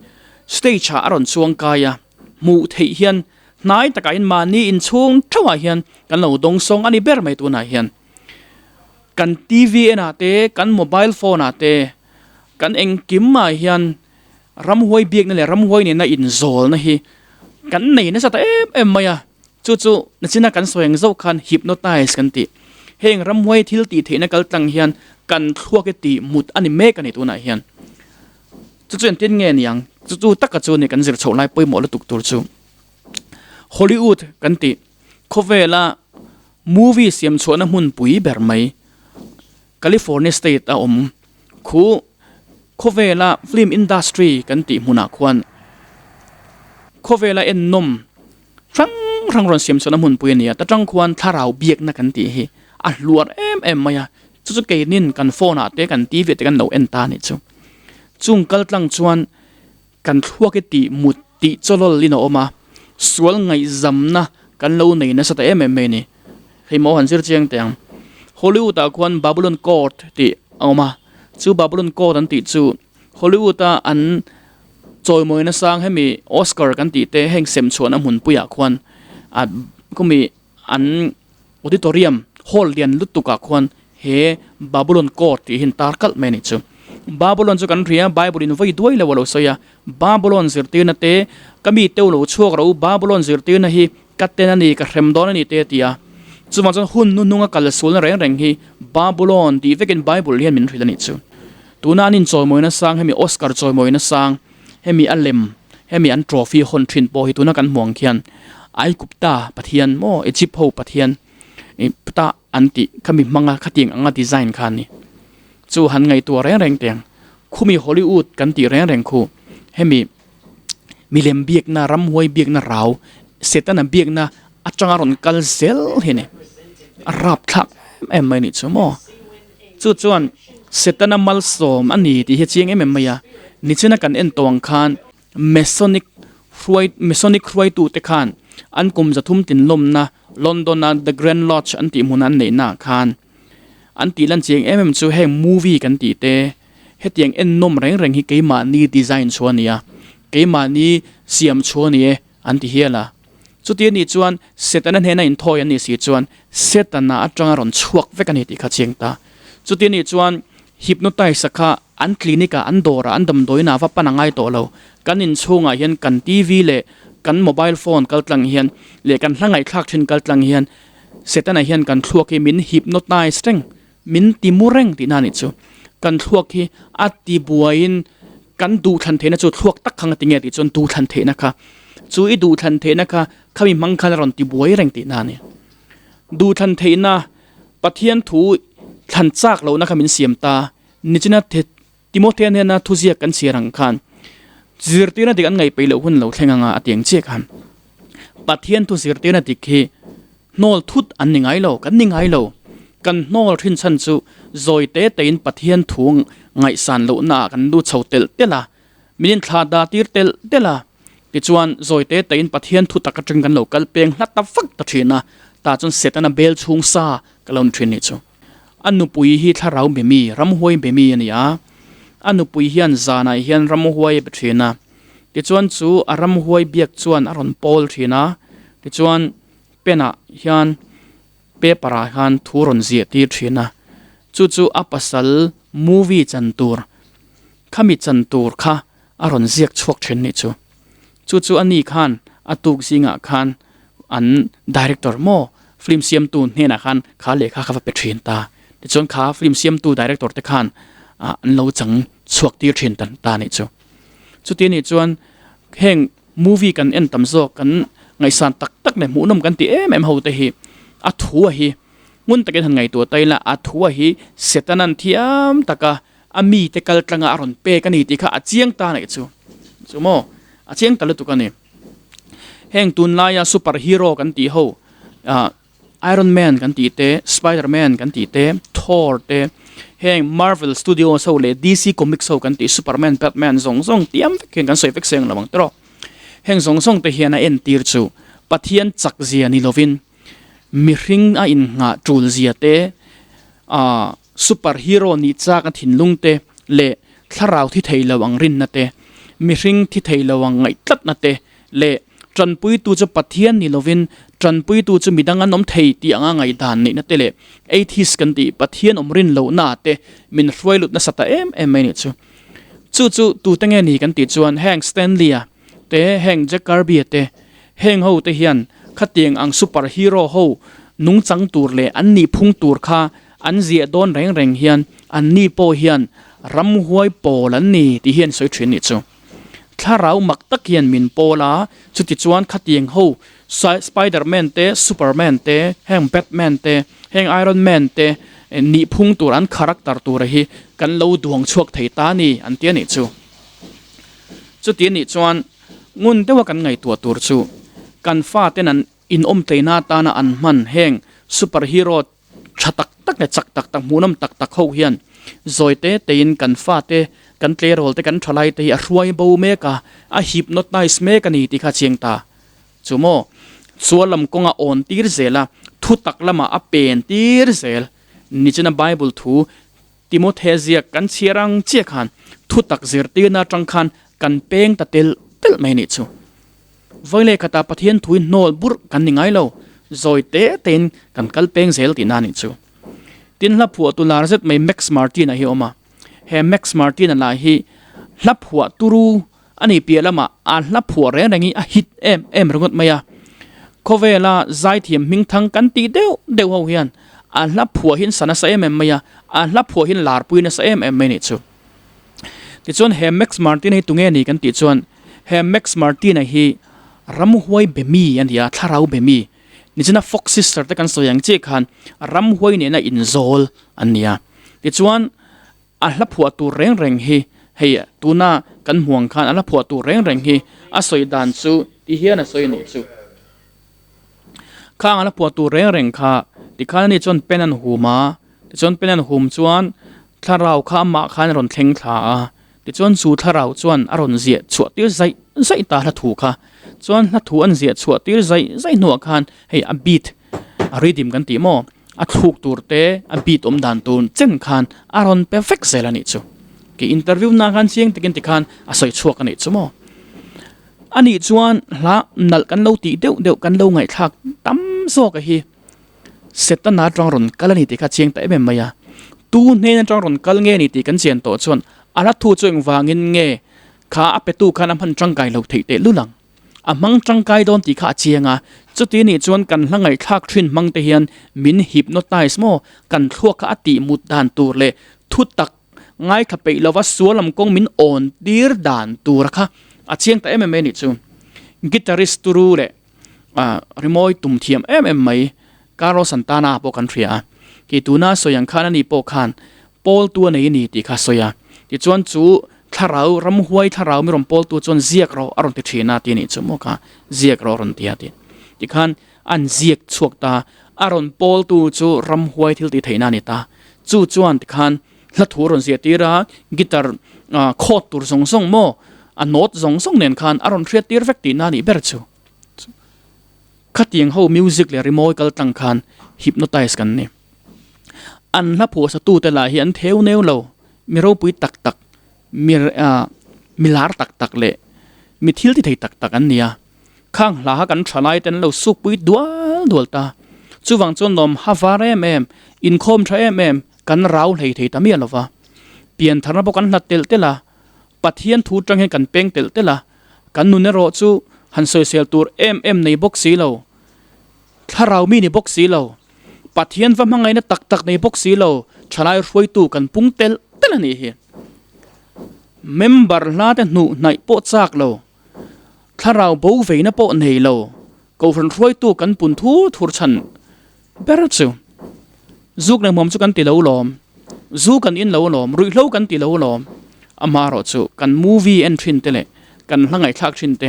stage ah a rawn chuang kai a, hmuh theih hian hnai takah hian mahni inchhung theuhah hian kan lo dawng sawng a ni ber mai tunah hian. Kan TV enah te, kan mobile phone ah te, kan engkim ah hian Ramhuai biakna leh ramhuai nena inzawlna hi kan nei nasa ta em em mai a, chu chu nachina kan sawi ang zauh khan hypnotize kan tih. Heng ramhuai thil tih theihna kal tlang hian kan thluak hi tih mut a ni mek a ni tunah hian. Chu chu engtin nge ni ang? Chu chu taka chu ni kan zir chhoh lai pawimawh lutuk tur chu. Hollywood kan tih khawvela movie siam chhuahna hmunpui ber mai California state a awm khu khawvela film industry kan tih hmunah khuan khawvela ennawm hrang hrang rawn siam chhuahna hmunpui a ni a, ta tang khuan thlarau biakna kan tih hi a hluar em em mai a, chu chu keinin kan phone ah te kan TV ah te kan lo en ta a nih chu. Chung kal tlang chuan kan thluak hi tih mut tih chawlawl in a awm a, sual ngaihzamna kan lo nei nasa ta em em mai a ni. Hei maw han zir chiang teh ang. Hollywood ah khuan Babylon Court tih a awm a, chu Babylon Court an tih chu Hollywood a an chawimawina sang hemi Oscar kan tih te heng sem chhuahna hmunpuiah khuan ah khumi an auditorium hall lian lutuk ah khuan he Babylon Court tih hi an tar kalh mai a nih chu. Babylon chu kan hria Bible in vawi duai lo a lo sawi a, Babylon zirtirna te ka mi teu lo chhuak ro Babylon zirtirna hi Ka ten a ni, ka hrem dawn a ni te a ti a. Chuvang chuan hun hnuhnunga kal sualna reng reng hi Babulon tih vekin Bible hian min hrilh a nih chu. Tuna an inchawimawina sang, hemi Oscar chawimawina sang, hemi a lem, hemi an trophy hawn thin pawh hi tuna kan hmuh ang khian Aigupta pathian maw Egypt ho pathian ta an tih khami hmanga khatiang anga design kha a ni. Chu han ngaihtuah reng reng teh ang. Khumi Hollywood kan tih reng reng khu hemi Milem biakna, ramhuai biakna rau, Setana biakna atanga rawn kal zel hi a ni. A rapthlak em em mai a nih chu maw. Chu chuan Setana malsawm a ni tih hi a chiang em em mai a. Nichina kan en tawh ang khan Masonic hruai Masonic hruaitute khan an kum 300 tinlawmna London-a The Grand Lodge an tih hmuna an neihnaah khan an tih lan chiang em em chu heng movie kan tih te, Hetiang ennawm reng reng hi keimahni design chhuah a ni a, keimahni siam chhuah a ni e an ti hial a. Chuti a nih chuan Setana hnena inthawi an nih si chuan Setana atanga rawn chhuak vek a ni tih kha chiang ta. Chuti a nih chuan hypnotize-a kha an clinic-ah, an dawrah, an damdawiinah va pan a ngai tawh lo. Kan inchhungah hian kan TV leh. Kan mobile phone kal tlang hian leh kan hla ngaihthlak thin kal tlang hian Setana hian kan thluak hi min hypnotize reng, min ti mu reng tihna a nih chu. Kan thluak hi a ti buaiin kan duhthlan theihna chu thluak tak kha nga ti nge tih chuan duhthlan theihna kha chu i duhthlan theihna kha khami hmang khan a rawn ti buai reng tihna a ni. Duhthlan theihna Pathian thu thlan chak lohna kha min siam ta nichina Timothea hnena thuziak kan chhiar ang khan zirtirna dik an ngaihpeih loh hun lo thleng anga a ti ang chiah khan Pathian thu zirtirna dik hi hnawl thut an ni ngai lo, kan ni ngai lo. Kan hnawl thin chhan chu zawi te tein Pathian thu ngaihsan lohna ah kan lut chho telh telh a, min inthlah dah tir telh telh a, tichuan zawi te tein Pathian thu tak atang kan lo kal peng hla ta vak ta thin a, tah chuan Setana bel chhung sa ka lo ni thin nih chu. A nupui hi thlarau be mi, ramhuai be mi a ni a. A nupui hian zanah hian ramhuai a be thin a. Tichuan chu a ramhuai biak chuan a rawn pawl thin a. Tichuan pen ah hian paper ah hian thu rawn ziah tir thin a. Chu chu a pasal movie chan tur, khami chan tur kha a rawn ziak chhuak thin nih chu. Chu chu a ni khan a tuk zingah khan an director maw film siamtu hnenah khan kha lehkha kha va pe thin ta. Tichuan kha film siamtu director te khan ah an lo chang chhuak tir thin ta ta nih chu. Chuti anih chuan heng movie kan en tam zawk kan ngaihsan tak tak leh hmuhnawm kan tih em em ho te hi a thu a hi ngun takin han ngaihtuah ta ila a thu a hi Setanan thiam taka A mite kal tlanga a rawn pek a ni tih kha a chiang ta neih chu. Chu maw? A chiang ta lutuk a ni. Heng tunlaia super hero kan tih ho, ah Iron Man kan tih te, Spider Man kan tih te, Thor te, heng Marvel Studios ho leh DC Comics ho kan tih Superman, Batman zawng zawng tiam vek hian kan sawi vek seng lo ang tawh. Heng zawng zawng te hian a entir chu Pathian chak zia ni lovin mihring a innghah tul zia te, ah Super hero nih chak a thinlung te leh thlarau thi thei lo ang rinna te, mihring thi thei lo ang ngaih tlatna te leh tanpuitu chu Pathian ni lovin tanpuitu chu midang an awm thei tih anga ngaihdan neihna te leh atheist kan tih Pathian awm rin lohna te min hruai lut nasa ta em em mai nih chu. Chu chu tute nge ni kan tih chuan heng Stanley-a te heng Jack Kirby-a te heng ho te hian khatiang ang super hero ho nungchang tur leh an nihphung tur kha An ziah dawn reng reng hian anni pawh hian ramhuai pawl an ni tih hi an sawi thin nih chu. Thlarau mak tak hian min pawl a, chuti chuan khatiang ho Spiderman te, Superman te, heng Batman te, heng Iron Man te nihphung tur an character tura hi kan lo duang chhuak thei ta a ni an ti a nih chu. Chuti a nih chuan ngun deuha kan ngaihtuah tur chu kan faten an inawmtleina atana an hman heng superhero Tha tak tak leh chak tak tak hmuhnawm tak tak ho hian zawi te tein kan fate, kan tleirawl te, kan thalai te hi a hruai bo mek a, a hypnotize mek a ni tih kha a chiang ta. Chu maw? Sual lam kawnga awn tir zel a, thu tak lamah a pen tir zel. Nichina Bible thu Timothea ziak kan chhiar ang chiah khan thu tak zirtirna atang khan kan peng ta telh telh mai a nih chu. Vawi leh khatah Pathian thui hnawl burh kan ni ngai lo, zawi te tein kan kal peng zel tihna a nih chu. Tin hla phuahtu lar zet mai Max Martin-a hi a awm a, he Max Martin-a lah hi hla phuah turu a nih piah lamah a hla phuah reng reng hi a hit em em ringawt mai a. Khawvela zaithiam hmingthang kan tih deuh deuh ho hian a hla phuah hi an sa nasa em em mai a, a hla phuah hi an larpui nasa em em mai a nih chu. Tichuan he Max Martin-a hi tunge ni kan tih chuan He Max Martin-a hi ramhuai be mi a ni a, thlarau be mi. Nichina Fox Sister te kan sawi ang chiah khan ramhuai nena inzawl an ni a. Tichuan a hla phuah tur reng reng hi hei tuna kan hmu ang khan a hla phuah tur reng reng hi a sawi dan chu ti hian a sawi a nih chu. Khang a hla phuah tur reng reng kha tikhan ani chuan pen an hum a, tichuan pen an hum chuan thlarau kha amah khan a rawn thleng thla a. Tichuan chu thlarau chuan a rawn ziah chhuah tir zaih zaih ta hla thu kha. Chuan hla thu an ziah chhuah tir zaih zaih hnuah khan hei a beat a rhythm kan tih maw a thluk tur te a beat awm dan tur chen khan a rawn pe vek zel a nih chu. Kei interview na khan chiang takin tikhan a sawi chhuak a nih chu maw. A nih chuan hla nalh kan lo tih deuh deuh kan lo ngaihthlak tam zawk a hi. Setana atang rawn kal a ni tih kha chiang ta em em mai a, tu hnen atang rawn kal nge ni tih kan chian tawh chuan a hla thu chu engvangin nge kha a petu khan a hman tangkai lo theih teh lul ang. A hmang tangkai dawn tih kha a chiang a, chuti nih chuan kan hla ngaihthlak thin hmang te hian min hypnotize maw? Kan thluak kha a tih mut dan tur leh thu tak ngaithla peih lova sual lam kawng min awn tir dan tur a kha a chiang ta em em mai a nih chu. Guitarist turu leh rimawi tum thiam em em mai Carlos Santana pawh kan hria a, kei tuna sawi ang khan ani pawh khan Pawltu a nei a ni tih kha a sawi a. Tichuan chu thlarau, ramhuai thlarau mi rawn pawltu chuan ziak rawh a rawn ti thin a tih a nih chu maw kha, ziak rawh a rawn ti a tih. Tikhan an ziak chhuak ta, a rawn pawltu chu ramhuai thil tih theihna a ni ta. Chu chuan tikhan hla thu a rawn ziah tir a, guitar chord tur zawng zawng maw, a note zawng zawng nen khan a rawn hriat tir vek tihna a nih ber chu. Khatiang ho music leh rimawi kal tlang khan hypnotize kan ni. An hla phuahsatute lah hi an theu neu lo, mi ropui tak tak, mi mi lar tak tak leh mi thil ti thei tak tak an ni a. Khang hla kha kan tha lai te an lo sukpui dual dual ta. Chuvang chuan lawm ha var em em, inkhawm tha em em kan rau hlei thei ta miah lo va. Piantharna pawh kan hlat telh telh a, Pathian thu tang hian kan peng telh telh a, kan nun erawh chu han sawisel tur em em nei bawk si lo. Thlarau mi ni bawk si lo, Pathian va hmangaihna tak tak nei bawk si lo, thalai hruaitu kan pung telh telh a nih hi. Member hla te hnuh hnaih pawh chak lo, thlarau bo veina pawh nei lo, kohhran hruaitu kan pun thur thur chhan ber chu. Zuk leh hmuam chu kan ti lo lawm, zu kan in lo lawm, ruihhlo kan ti lo lawm, amaherawh chu kan movie en thin te leh kan hla ngaihthlak thin te,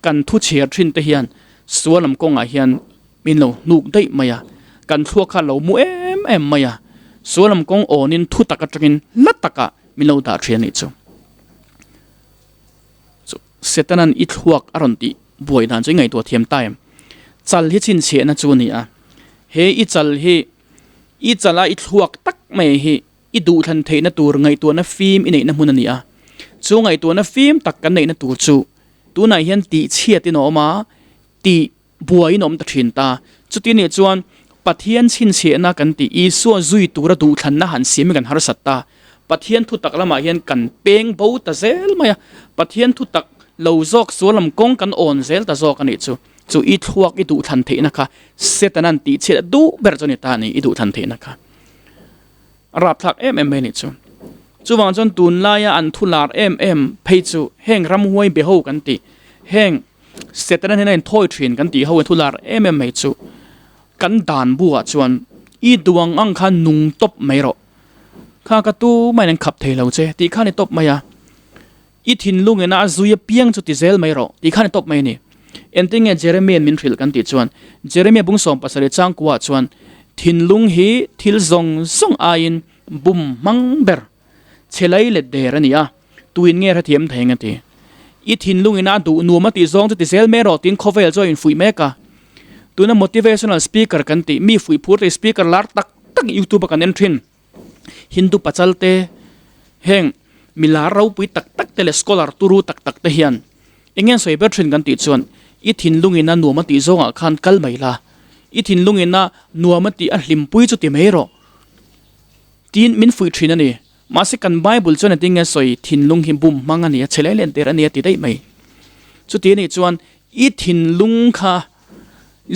kan thu chhiar thin te hian Sual lam kawngah hian min lo hnuk daih mai a, kan thluak kha lo mu em em mai a, sual lam kawng awnin thu tak atangin hla takah min lo dah thin a nih chu. Chu Setanan i thluak a rawn tih buai dan chu i ngaihtuah thiam ta em? Chal hi chhinchhiahna chu a ni a, he i chal hi i chala i thluak tak mai hi I duhthlan theihna tur ngaihtuahna fim i neihna hmun a ni a. Chu ngaihtuahna fim tak kan neihna tur chu tunah hian tih chhiat in a awm a, tih buai in a awm ta thin ta. Chuti nih chuan Pathian chhinchhiahna kan tih Isua zui tura duhthlanna han siam hi kan harsat ta. Pathian thutak lamah hian kan peng bo ta zel mai a, Pathian thutak lo zawk sual lam kawng kan awn zel ta zawk a nih chu. Chu i thluak i duhthlan theihna kha Setanan tih chhiat a duh ber chu a ni ta a ni, i duhthlan theihna kha. A rapthlak em em mai a nih chu. Chuvang chuan tunlaia an thu lar em em phei chu heng ramhuai be ho kan tih, heng Setana hnena inthawi thin kan tih ho in thu lar em em mai chu kan dan buah chuan i duh ang ang khan nung tawp mai rawh. Kha ka tu mahin an khap thei lo che tih kha a ni tawp mai a. I thinlung ina a zui apiang chu ti zel mai rawh tih kha a ni tawp mai a ni. Engtin nge Jeremia'n min hrilh kan tih chuan, Jeremia bung 17 changkua chuan thinlung hi thil zawng zawng aiin bum hmang ber che lai let der a ni a, tuin nge hrethiam thei ang a ti. I thinlung ina a duh nuam a tih zawng chu ti zel mai rawh tiin khawvel chu a infuih mek a. Tuna motivational speaker kan tih mi fuih phur thei speaker lar tak tak youtube a kan en thin. Hindu pachal te, heng mi lar ropui tak tak te leh scholar turu tak tak te hian eng nge an sawi ber thin kan tih chuan i thinlung ina nuam a tih zawngah khan kal mai la, i thinlung ina nuam a tih a hlimpui chu ti mai rawh tiin min fuih thin a ni. Mahse kan Bible chuan engtin nge sawi thinlung hi bum hmang a ni a, chhe leh len der a ni a ti daih mai. Chuti anih chuan i thinlung kha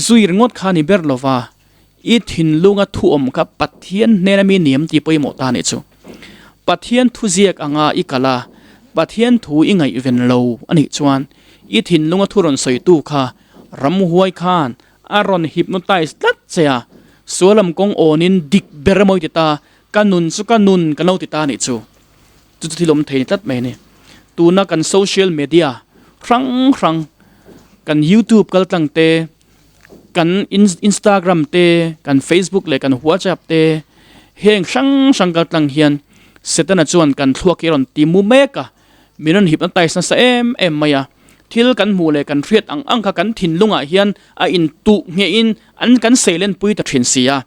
zui ringawt kha a ni ber lova, I thinlunga thu awm kha Pathian hnena mi niam tih pawimawh ta nih chu. Pathian thuziak anga i kal a, Pathian thu i ngaihven lo a nih chuan i thinlunga thu rawn sawitu kha ramhuai khan a rawn hypnotize tlat che a, sualam kawng awnin dik ber emaw i ti ta, ka nun chu ka nun ka lo ti ta nih chu. Chu chu thil awm thei ni tlat mai a ni. Tuna kan social media hrang hrang, kan youtube kaltlang te, Kan Instagram te, kan Facebook leh kan WhatsApp te heng hrang hrang kal tlang hian Setana chuan kan thluak hi a rawn ti mu mek a, min rawn hypnotize nasa em em mai a. Thil kan hmuh leh kan hriat ang ang kha kan thinlungah hian a intuh nghehin an kan seilenpui ta thin si a.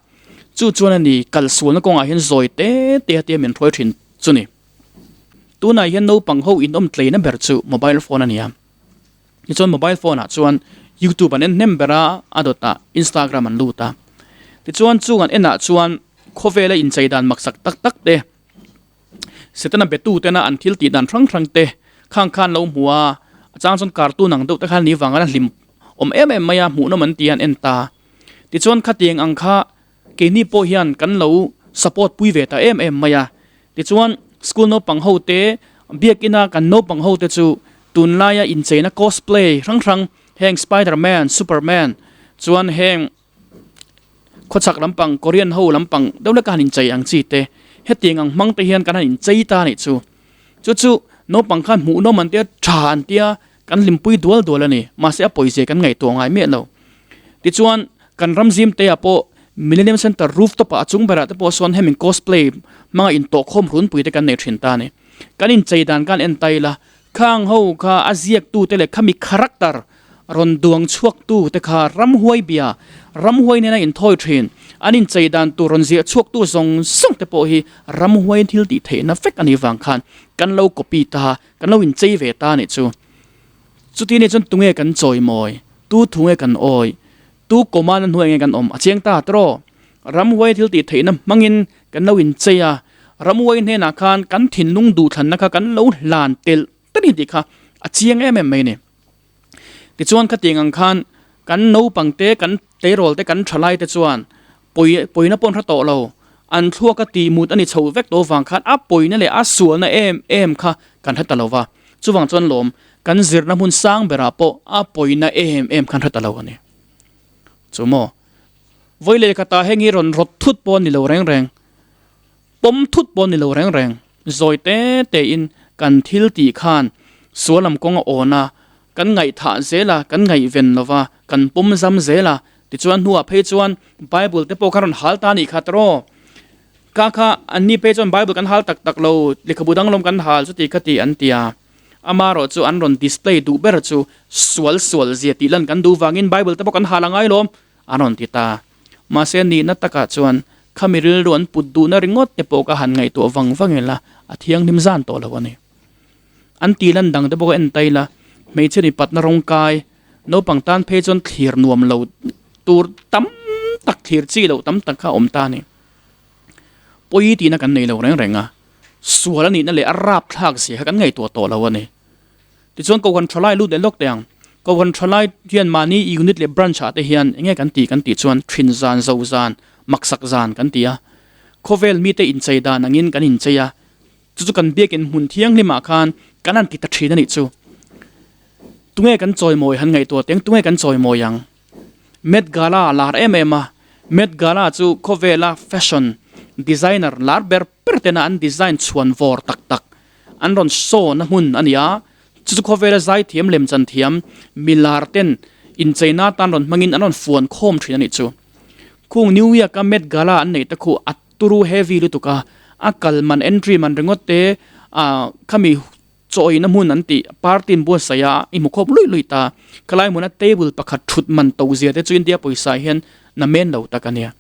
Chu chuan a ni kalsualna kawngah hian zawi te te a tia min hruai thin chu ni. Tunah hian naupang ho inawm tleina ber chu mobile phone a ni a. Tichuan mobile phone ah chuan youtube an en hnem ber a, a dawtah instagram an lut a. Tichuan chung an enah chuan khawvela inchei dan maksak tak tak te, Setana betu tena an thil tih dan hrang hrang te khang khan lo hmu a. chang chuan cartoon ang deuh te kha ni vang a hlim awm em em mai a hmuhnawm an ti a an en ta tichuan khatiang ang kha keini pawh hian kan lo support pui ve ta em em mai a tichuan school naupang ho te biakin a kan naupang ho te chu tunlaia incheina cosplay hrang hrang heng spider man superman chuan heng Khawchhak lampang Korean ho lampang deuh leka han inchei ang chi te, hetiang ang hmang te hian kan han inchei ta a nih chu. Chu chu naupang khan hmuhnawm an tia, tha an tia, kan hlimpui dual dual a ni. Mahse a pawizia kan ngaihtuah ngai miah lo. Tichuan kan ram zim te ah pawh Millennium Centre rooftop ah a chung berah te pawh sawn hemi cosplay hmanga intawhkhawm runpui te kan nei thin ta a ni. Kan inchei dan khan en ta ila, khang ho kha a ziaktu te leh khami character Rawn duang chhuaktu te kha ramhuai bia, ramhuai nena inthawi thin, an inchei dan tur rawn ziah chhuaktu zawng zawng te pawh hi ramhuai thil tih theihna vek a nih vang khan kan lo copy ta, kan lo inchei ve ta a nih chu. Chuti nih chuan tunge kan chawimawi, tu thu nge kan awi, tu command a hnuai nge kan awm a chiang ta tawh. Ramhuai thil tih theihna hmangin kan lo inchei a, ramhuai hnenah khan kan thinlung duhthlanna kha kan lo hlan telh ta ni tih kha a chiang em em mai a ni. Tichuan khatiang ang khan kan naupang te, kan tleirawl te, kan thalai te chuan pawi pawina pawh an hre tawh lo. An thluak a tih mut a ni chho vek tawh vang khan a pawina leh a sualna em em kha kan hre ta lo va. Chuvang chuan lawm kan zirna hmun sang berah pawh a pawina em em kha an hre ta lo a ni. Chu maw? Vawi leh khatah heng hi rawn rawt thut pawh a ni lo reng reng. Pawm thut pawh ni lo reng reng, zawi te te in kan thil tih khan sual lam kawng a awn a, kan ngaihthah zel a, kan ngaihven lo va, kan pawm zam zel a, tichuan hnuah phei chuan Bible te pawh kha rawn hal ta a nih kha tawh. Ka kha anni phei chuan Bible kan hal tak tak lo, lehkhabu danglam kan hal chuti kha ti an ti a, amarawh chu an rawn display duh ber chu sual sual zia tih lan kan duh vangin Bible te pawh kan hal a ngai lawm an rawn ti ta. Mahse nihna takah chuan khami rilru an put duhna ringawt te pawh ka han ngaihtuah vang vang ila a thianghlim zan tawh lo a ni. An tih lan dang te pawh ka en ta ila hmeichhe ni patna rawng kai naupang tan phei chuan thlir nuam lo tur tam tak thlir chi loh tam tak kha a awm ta a ni. Pawi tihna kan nei lo reng reng a, sual a nihna leh a rapthlak zia kha kan ngaihtuah tawh lo a ni. Tichuan Kohhran Thalai lut leh lawk teh ang. Kohhran Thalai hian mahni unit leh branch ah te hian enge kan tih kan tih chuan thin zan, zo zan, maksak zan kan ti a. Khawvel mite inchei dan angin kan inchei a, chu chu kan biakin hmun thianghlim ah khan kan han ti ta thin a nih chu. Tunge kan chawimawi han ngaihtuah teh ang, tunge kan chawimawi ang? Met Gala a lar em em a, Met Gala chu khawvela fashion designer lar ber ber tena an design chhuan vawr tak tak an rawn show na hmun a ni a, chu chu khawvela zaithiam lemchan thiam milar ten incheina atan rawn hmangin an rawn fuan khawm thin a nih chu. Khung New York a Met Gala an neih te khu a turu heavy lutuk a, a kal man entry man ringawt te ah khami chawina hmun an tih party an buatsaih a i hmu khawp luih luih ta, khalai hmuna table pakhat thut man to zia te chu India pawisa hian na men lo tak a nia.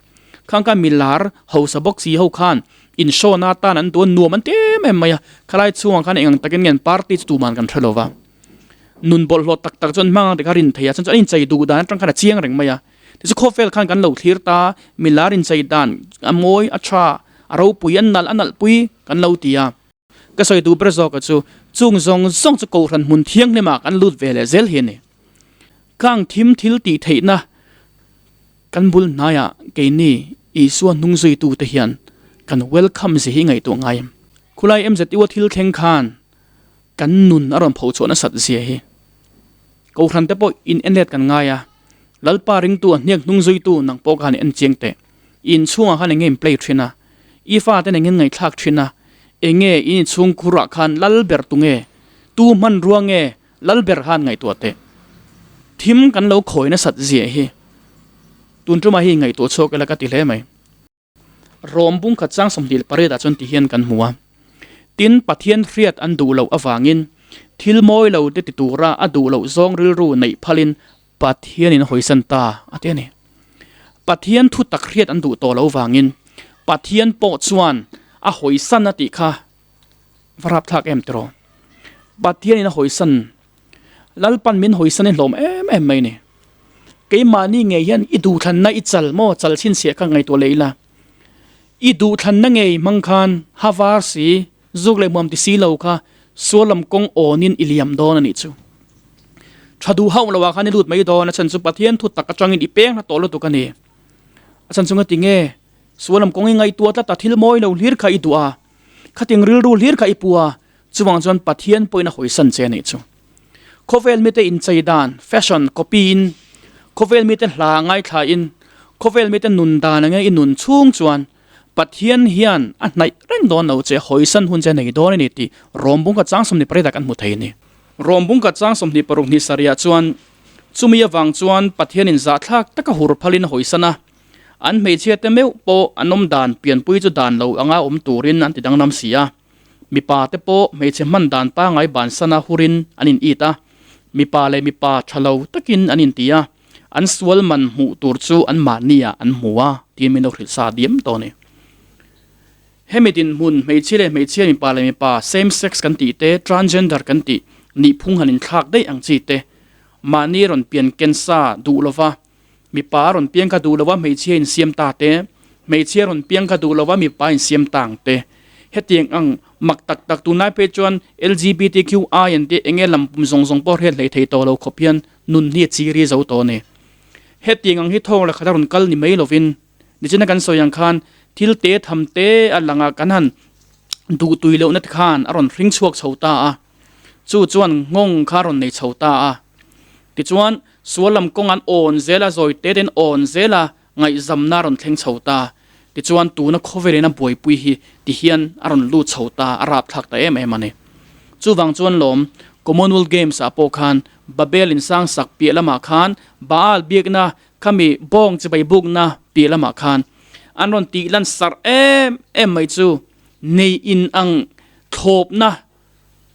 Khang khan milar hausa bawk si ho khan inhrawn atan an duh a, nuam an ti em em mai a, khalai chhungah khan eng ang takin nge an party chu tuman kan hre lo va, nun bawlhhlawh tak tak chu an hmang ang tih kha rin thei a, chuan chu an inchei duh dan atang khan a chiang reng mai a, tichu khawvel khan kan lo thlir ta, milar inchei dan a mawi a tha a ropui a nalh a nalh pui kan lo ti a. Ka sawi duh ber zawk a chu, chung zawng zawng chu Kohhran hmun thianghlimah kan lut ve leh zel hi a ni. Khang thim thil tih theihna Kan bul hnaiah keini Isua hnungzuitute hian kan welcome zia hi ngaihtuah ngai em? Khulai MZU a thil thleng khan kan nun a rawn phochhuah nasat zia hi Kohhran te pawh in en let kan ngai a, Lalpa ringtu a hniak hnungzuitu nang pawh khan en chiang teh. I inchhungah khan enge in play thin a, i fate eng nge ngaihthlak thin a, enge in inchhung khurah khan lal ber tu nge, tu hmanrua nge Lalber khan ngaihtuah teh. Thim kan lo khawi nasat zia hi tun tumah hi ngaihtuah chhuak ila ka ti hle mai. Rom bung khat chang 28 ah chuan ti hian kan hmu a, Tin, Pathian hriat an duh loh avangin thil mawi lo te ti tura a duh loh zawng rilru neih phalin Pathianin a hawisan ta a ti a ni. Pathian thu tak hriat an duh tawh loh vangin Pathian pawh chuan a hawisan a tih kha Va rapthlak em tiraw? Pathianin a hawisan, Lalpan min hawisan i hlawm em em mai ni. Keimahni ngei hian i duhthlanna i chal maw chal chhinchhiah kha ngaihtuah leh ila. I duhthlanna ngei hmang khan ha var si, zuk leh hmuam ti si lo kha sual lam kawng awnin i liam dawn a nih chu. Tha duh hauh loah khan i lut mai dawn, a chhan chu Pathian thu tak atangin i peng hla tawh lutuk a ni. A chhan chu ngati nge? Sualam kawng i ngaihtuah tlat a, thil mawi lo hlir kha i duh a, khating rilru hlir kha i pu a, chuvang chuan Pathian pawhin a hawisan che a nih chu. Khawvel mite inchei dan, fashion, copy in, khawvel mite hla ngaithla in, khawvel mite nun dan enge i nun chhung chuan Pathian hian a hnaih reng dawn lo che, hawisan hun che nei dawn a ni tih Rawmbung ka chang 28 ah kan hmu thei a ni. Rawmbung ka chang 26 ni sarih ah chuan chumi avang chuan Pathianin zahthlak taka hur phalin a hawisan a, an hmeichhia te meuh pawh an awm dan pianpui chu dan lo anga awm turin an ti danglam si a. Mipa te pawh hmeichhe hman dan pangai bansana hurin an in it a, mipa leh mipa tha lo takin an inti a, an sual man hmuh tur chu an mahni ah an hmu a tiin min lo hrilh sa diam tawh a ni. Hemi dinhmun hmeichhia leh hmeichhia, mipa leh mipa, same sex kan tih te, transgender kan tih nihphung han inthlak daih ang chi te, mahni rawn pian ken sa duh lova, Mipa a rawn piang kha duh lo a, hmeichhia insiam ta te, hmeichhia a rawn piang kha duh lo a, mipa insiam ta ang te. Hetiang ang mak tak tak tunlai phei chuan LGBTQI an tih enge lam pum zawng zawng pawh hriat hlei thei tawh lo khawp hian nun hi a chiri zo tawh a ni. Hetiang ang hi thawng leh khat a rawn kal ni mai lovin nichina kan sawi ang khan thil te tham te a lang a kan han duh tui lohna te khan a rawn hring chhuak chho ta a, chu chuan nghawng kha a rawn nei chho ta a. Tichuan Sual lam kawng an awn zel a, zawi te ten awn zel a, ngaihzamna a rawn thleng chho ta. Tichuan tuna khawvelin a buaipui hi ti hian a rawn lut chho ta, a rapthlak ta em em a ni. Chuvang chuan lawm, Commonwealth Games ah pawh khan Babel insang sak piah lamah khan Baal biakna khami bawng chibai bukna piah lamah khan an rawn tih lan sarh em em mai chu nei in ang thlawpna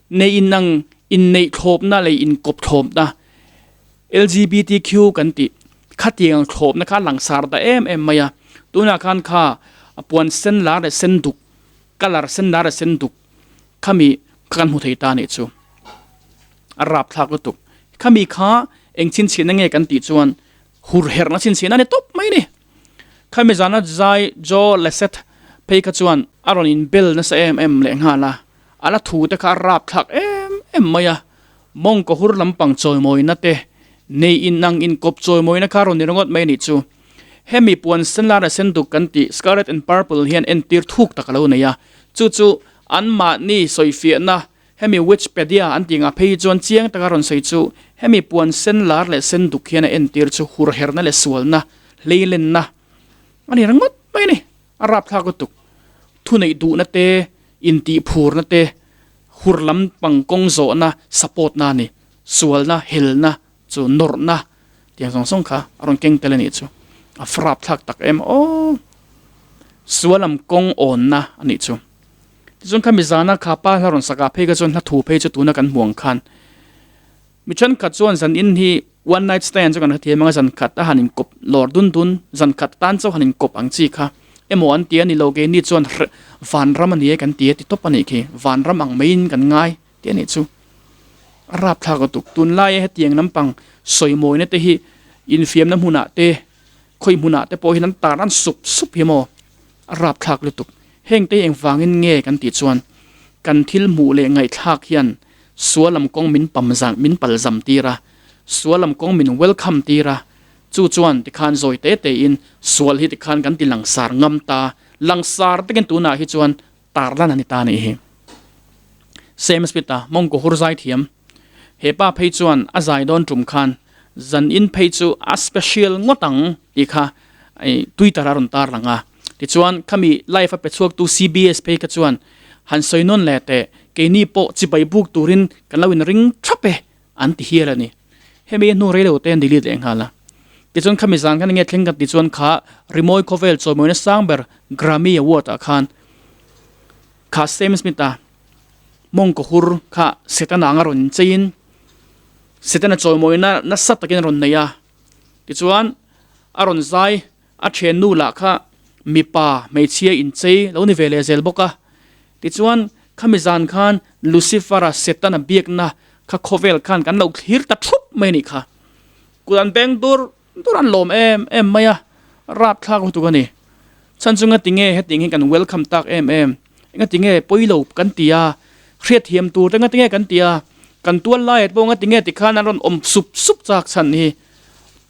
Nei inang inneih thlawpna leh inkawp thlawpna, LGBTQ kan tih khatiang thlawpna kha a langsar ta em em mai a. Tunah khan kha a puan sen lar leh sen duk, colour sen lar leh sen duk khami kha kan hmu thei ta a nih chu. A rapthlak lutuk. Khami kha eng chhinchhiahna nge kan tih chuan hurherhna chhinchhiahna a ni tawp mai a ni. Khami zana zai Joe Leseth phei kha chuan a rawn inbel nasa em em lehnghal a. A la thu te kha a rap thlak em em mai a, mawngkaw hur lampang chawimawina te, nei in ang inkawp chawimawina kha rawn ni ringawt mai a nih chu. Hemi puan sen lar a sen duk kan tih scarlet and purple hian entir thuk tak a lo nei a, chu chu anmahni sawifiahna hemi Wikipedia an tih ngah phei hi chuan chiang taka rawn sawi chu hemi puan sen lar leh sen duk hian a entir chu hurherna leh sualna, hleilenna a ni ringawt mai a ni. A rapthlak lutuk. Thuneih duhna te, intihphurna te, hur lam pang kawng zawhna, support na a ni. Sualna, helna, chu nawrhna tiang zawng zawng kha a rawn keng tel a nih chu. A rapthlak tak em aw. Sual lam kawng awnna a nih chu. Tichuan khami zana kha pa hla rawn sakah phei kha chuan hla thu phei chu tuna kan hmuh ang khan Mi thenkhat chuan zan in hi one night stand chu kan hrethiam ang a, zan khat a han inkawp lawr dun dun, zan khat tan chauh han inkawp ang chi kha emaw an ti a ni lo, keini chuan vanram a ni e kan ti a ti tawp a nih khi, vanram ang maiin kan ngai tih a nih chu. A rapthlak lutuk, tunlaia hetiang lampang sawimawina te hi infiamna hmunah te, khawi hmunah te pawh hian an tar an sup sup hi maw, a rapthlak lutuk. Heng te hi engvangin nge kan tih chuan kan thil hmuh leh ngaihthlak hian Sual lam kawng min pam zan min pal zam tir a, sual lam kawng min welcome tir a, chu chuan tikhan zawi te te in sual hi tikhan kan ti langsar ngam ta, langsar takin tunah hi chuan tarlan a ni ta nih hi. Sam Smith a mawngkaw hur zai thiam, he pa phei chuan a zai dawn tum khan zan in phei chu a special ngawt ang tih kha Twitter a rawn tar lang a, tichuan khami live a pe chhuak tu CBS phei kha chuan Han sawi nawn leh teh, keini pawh chibai buk turin kan lo inring thap e, an ti hial a ni. Hemi hnu rei lo te an delete leh nghal a. Tichuan khami zan khan enge thleng kan ti chuan kha rimawi khawvel chawimawina sang ber Grammy Award ah khan kha Sam Smith a mawngkaw hur kha Setana anga rawn incheiin Setana chawimawina nasa takin a rawn nei a. Tichuan a rawn zai A thiannu lah kha mipa hmeichhia inchei lo ni ve leh zel bawk a. Tichuan, khami zan khan Lucifer-a Setana biakna kha khawvel khan kan lo thlir ta thup mai a nih kha. Kut an beng dur dur an lawm em em mai a, rapthlak lutuk a ni. Chhan chu ngati nge hetiang hi kan welcome tak em em? Engati nge pawi lo kan ti a? Hriatthiam tur te ngati nge kan ti a? Kan tual laiah te pawh nga tinge tikhan an rawn awm sup sup chak chhan hi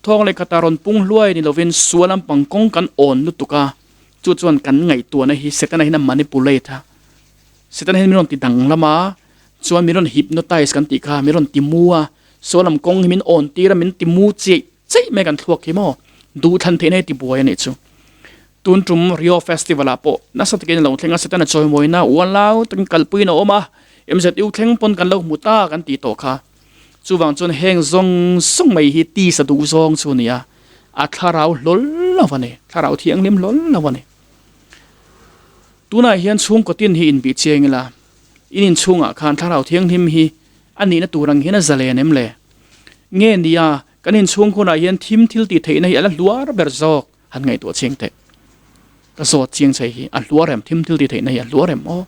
thawng leh khatah rawn pung hluai ni lovin sual lampang kawng kan awn lutuk a, chu chuan kan ngaihtuahna hi Setana hian a manipulate a, Setana hian min rawn ti danglam a, chuan min rawn hypnotize kan tih kha min rawn ti mu a, sual lam kawng hi min awn tir a, min ti mu chiaih chiaih mai kan thluak hi maw duhthlan theihna hi ti buai a nih chu. Tun tum Rio Festival ah pawh nasa takin a lo thleng a, Setana chawimawina ualau takin kalpuiin a awm a, MZU thleng pawn kan lo hmu ta kan tih tawh kha. Chuvang chuan heng zawng zawng mai hi tisa duh zawng chu a ni a, a thlarau hlawl lo a ni, thlarau thianghlim hlawl lo a ni. Tunah hian chhungkaw tin hi inbih chiang ila, in inchhungah khan thlarau thianghlim hi a nihna tur ang hian a zalen em le? Nge nia, kan inchhung hunah hian thim thil tih theihna hi a la hluar ber zawk. Han ngaihtuah chiang teh. Ka zawt chiang chei hi a hluar em? Thim thil ti theihna hi a hluar em aw?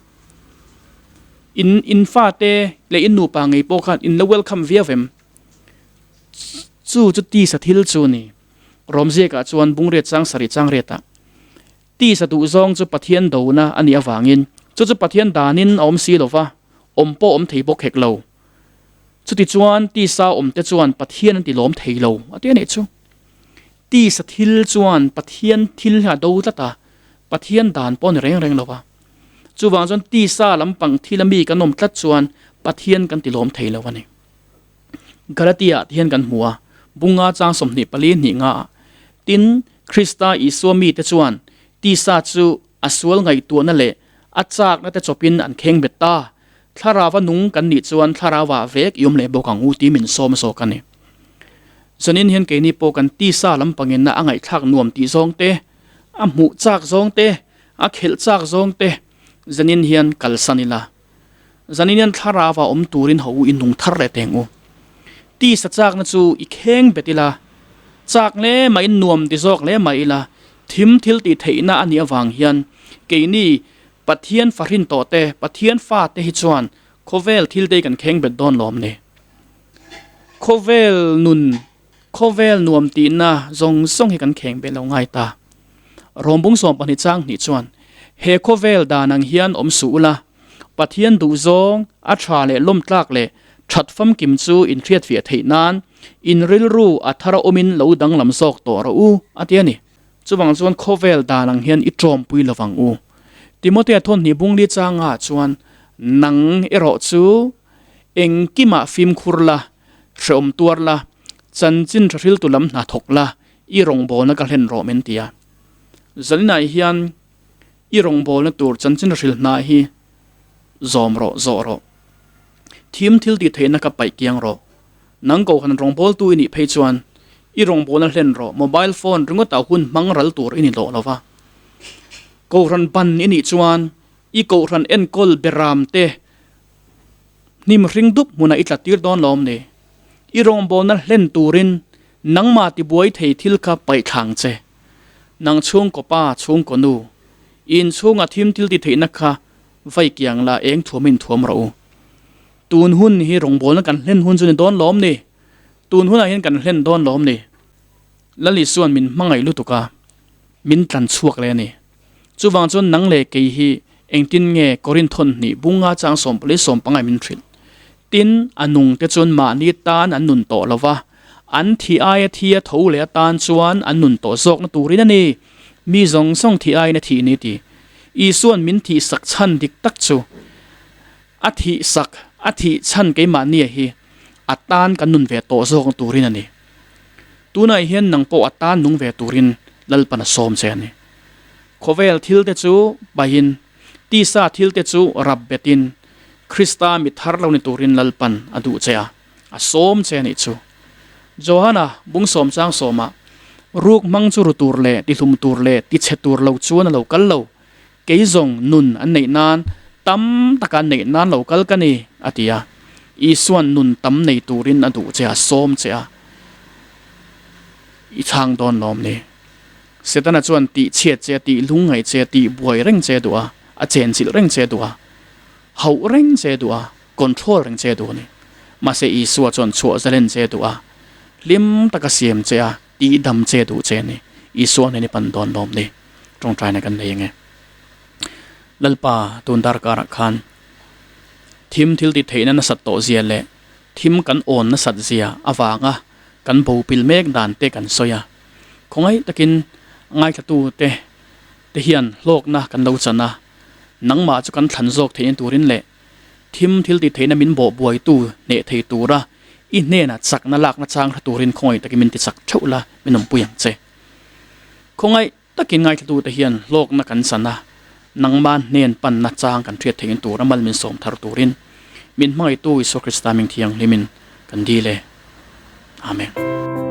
In in fate leh in nupa ngei pawh khan in lo welcome viau em? Chu chu tisa thil chu ni. Rawmziakah chuan Bungriat chang sarih chang riatah tisa duh zawng chu Pathian dona a nih avangin chu chu Pathian danin a awm si lova, awm pawh awm thei bawk hek lo. Chutichuan tisa awmte chuan Pathian an ti lawm thei lo a ti a nih chu. Tisa thil chuan Pathian thil hi a do tlat a, Pathian dan pawh a ni reng reng lo va. Chuvang chuan tisa lampang thila mi kan awm tlat chuan Pathian kan ti lawm thei lo a ni. Galatia ah te hian kan hmu a, Bunga chang 24 hnih nga ah, Tin, Krista Isua mite chuan tisa chu a sual ngaihtuahna leh a chakna te chawpin an kheng bet ta, Thlarauva nung kan nih chuan thlarauva vek i awm leh bawk ang u tih min sawm zawk a ni. Zanin hian keini pawh kan tisa lampangin a ngaihthlak nuam tih zawng te, a hmuh chak zawng te, a khelh chak zawng te zanin hian kalsan ila. Zanin hian thlarauva awm turin ho u i nung thar leh teng u. Tisa chakna chu i kheng bet ila, chak hle mah in nuam ti zawk hle mah ila, thim thil tih theihna a nih avang hian keini Pathian fahrin tawh te, Pathian fa te hi chuan khawvel thil te hi kan kheng bet dawn lawm ni. Khawvel nun, khawvel nuam tihna zawng zawng hi kan kheng bet lo ngai ta. Rawmbung 12 chang hnih chuan, He khawvel dan ang hian awm suh ula, Pathian duh zawng, a tha leh lawmtlak leh that famkim chu in hriatfiah theih nan, in rilru a thar a awmin lo danglam zawk tawh rawh u, a ti a ni. Chuvang chuan khawvel dan ang hian i tawmpui lo vang u. Timothea thawnhnih bungli changah chuan, Nang erawh chu engkimah fimkhur la, hrehawm tuar la, chanchin tha hriltu lam hna thawk la, i rawngbawlna ka hlen rawh min ti a. Zaninah hian i rawngbawlna tur chanchin tha hril hna hi zawm rawh, zawh rawh. Thim thil tih theihna ka paih kiang rawh. Nang kohhran rawngbawltu i nih phei chuan i rawngbawlna hlen rawh, mobile phone ringawtah hun hmang ral tur i ni lawh lo va. Kohhran ban i nih chuan i kohhran enkawl beram te hnim hring dup hmunah i tla tir dawn lawm ni? I rawngbawlna hlen turin nangmah tibuai thei thil kha paih thlang che. Nang chhungkaw pa, chhungkaw nu, i inchhunga thim thil ti theihna kha vai kiang la eng thuamin thuam rawh u. Tun hun hi rawngbawlna kan hlen hun chu ni dawn lawm ni? Tun hunah hian kan hlen dawn lawm ni? Lali chuan min hmangaih lutuk a, min tlan chhuak leh a ni. Chuvang chuan nang leh kei hi engtin nge Korinthon hnih bunga chang 14 15 min hrilh? Tin, a nung te chuan mahni tan an nun tawh lo va, an thi aia thi a tho leh atan chuan an nun tawh zawkna turin a ni. Mi zawng zawng thi aiin a thih ni ti. Isua'n min thihsak chhan dik tak chu A thih sak, a thih chhan keimahnia hi a tan kan nun ve tawh zawk turin a ni. Tunah hian nang pawh a tan nung ve turin Lalpan a sawm che a ni. Khawvel thil te chu pahin, tisa thil te chu rap betin Krista mi thar lo ni turin Lalpan a duh che a, a sawm che a nih chu. Johana bung sawm chang sawmah, Ruk hmang chu ru tur leh tihlum tur leh tichhe tur lo chuan a lo kal lo, Kei zawng nun an neih nan, tam taka an neih nan lo kal ka ni, a ti a. Isua'n nun tam nei turin a duh che a, sawm che a, i chhang dawn lawm ni? Setana chuan tih chhiat che a, tih lungngaih che a, tih buai reng che a duh a, a chenchilh reng che a duh a, hauh reng che a duh a, control reng che a duh a ni. Mahse Isua chuan chhuah zalen che a duh a, hlim taka siam che a, tih dam che a duh che a ni. Isua nen i pan dawn lawm ni? Tawngtaina kan nei ange. Lalpa tun darkarah khan thim thil tih theihna nasat tawh zia leh Thim kan awn nasat zia avanga kan bo pil mek dan te kan sawi a. Khawngaih takin ngaithlatu te te hian hlawkna kan lo chan a, nangmah chu kan thlan zawk theihna turin leh thim thil tih theihna min bawh buaitu hneh thei tura i hnenah chakna lakna chang hre turin khawngaih takin min ti chak theuh la, min awmpui ang che. Khawngaih takin ngaithlatute hian hlawkna kan chan a, nangma hnen panna chang kan hriat theihna tura mal min sawm thar turin min hmangaihtu Isua Krista ming thianghlimin kan dil e. Amen.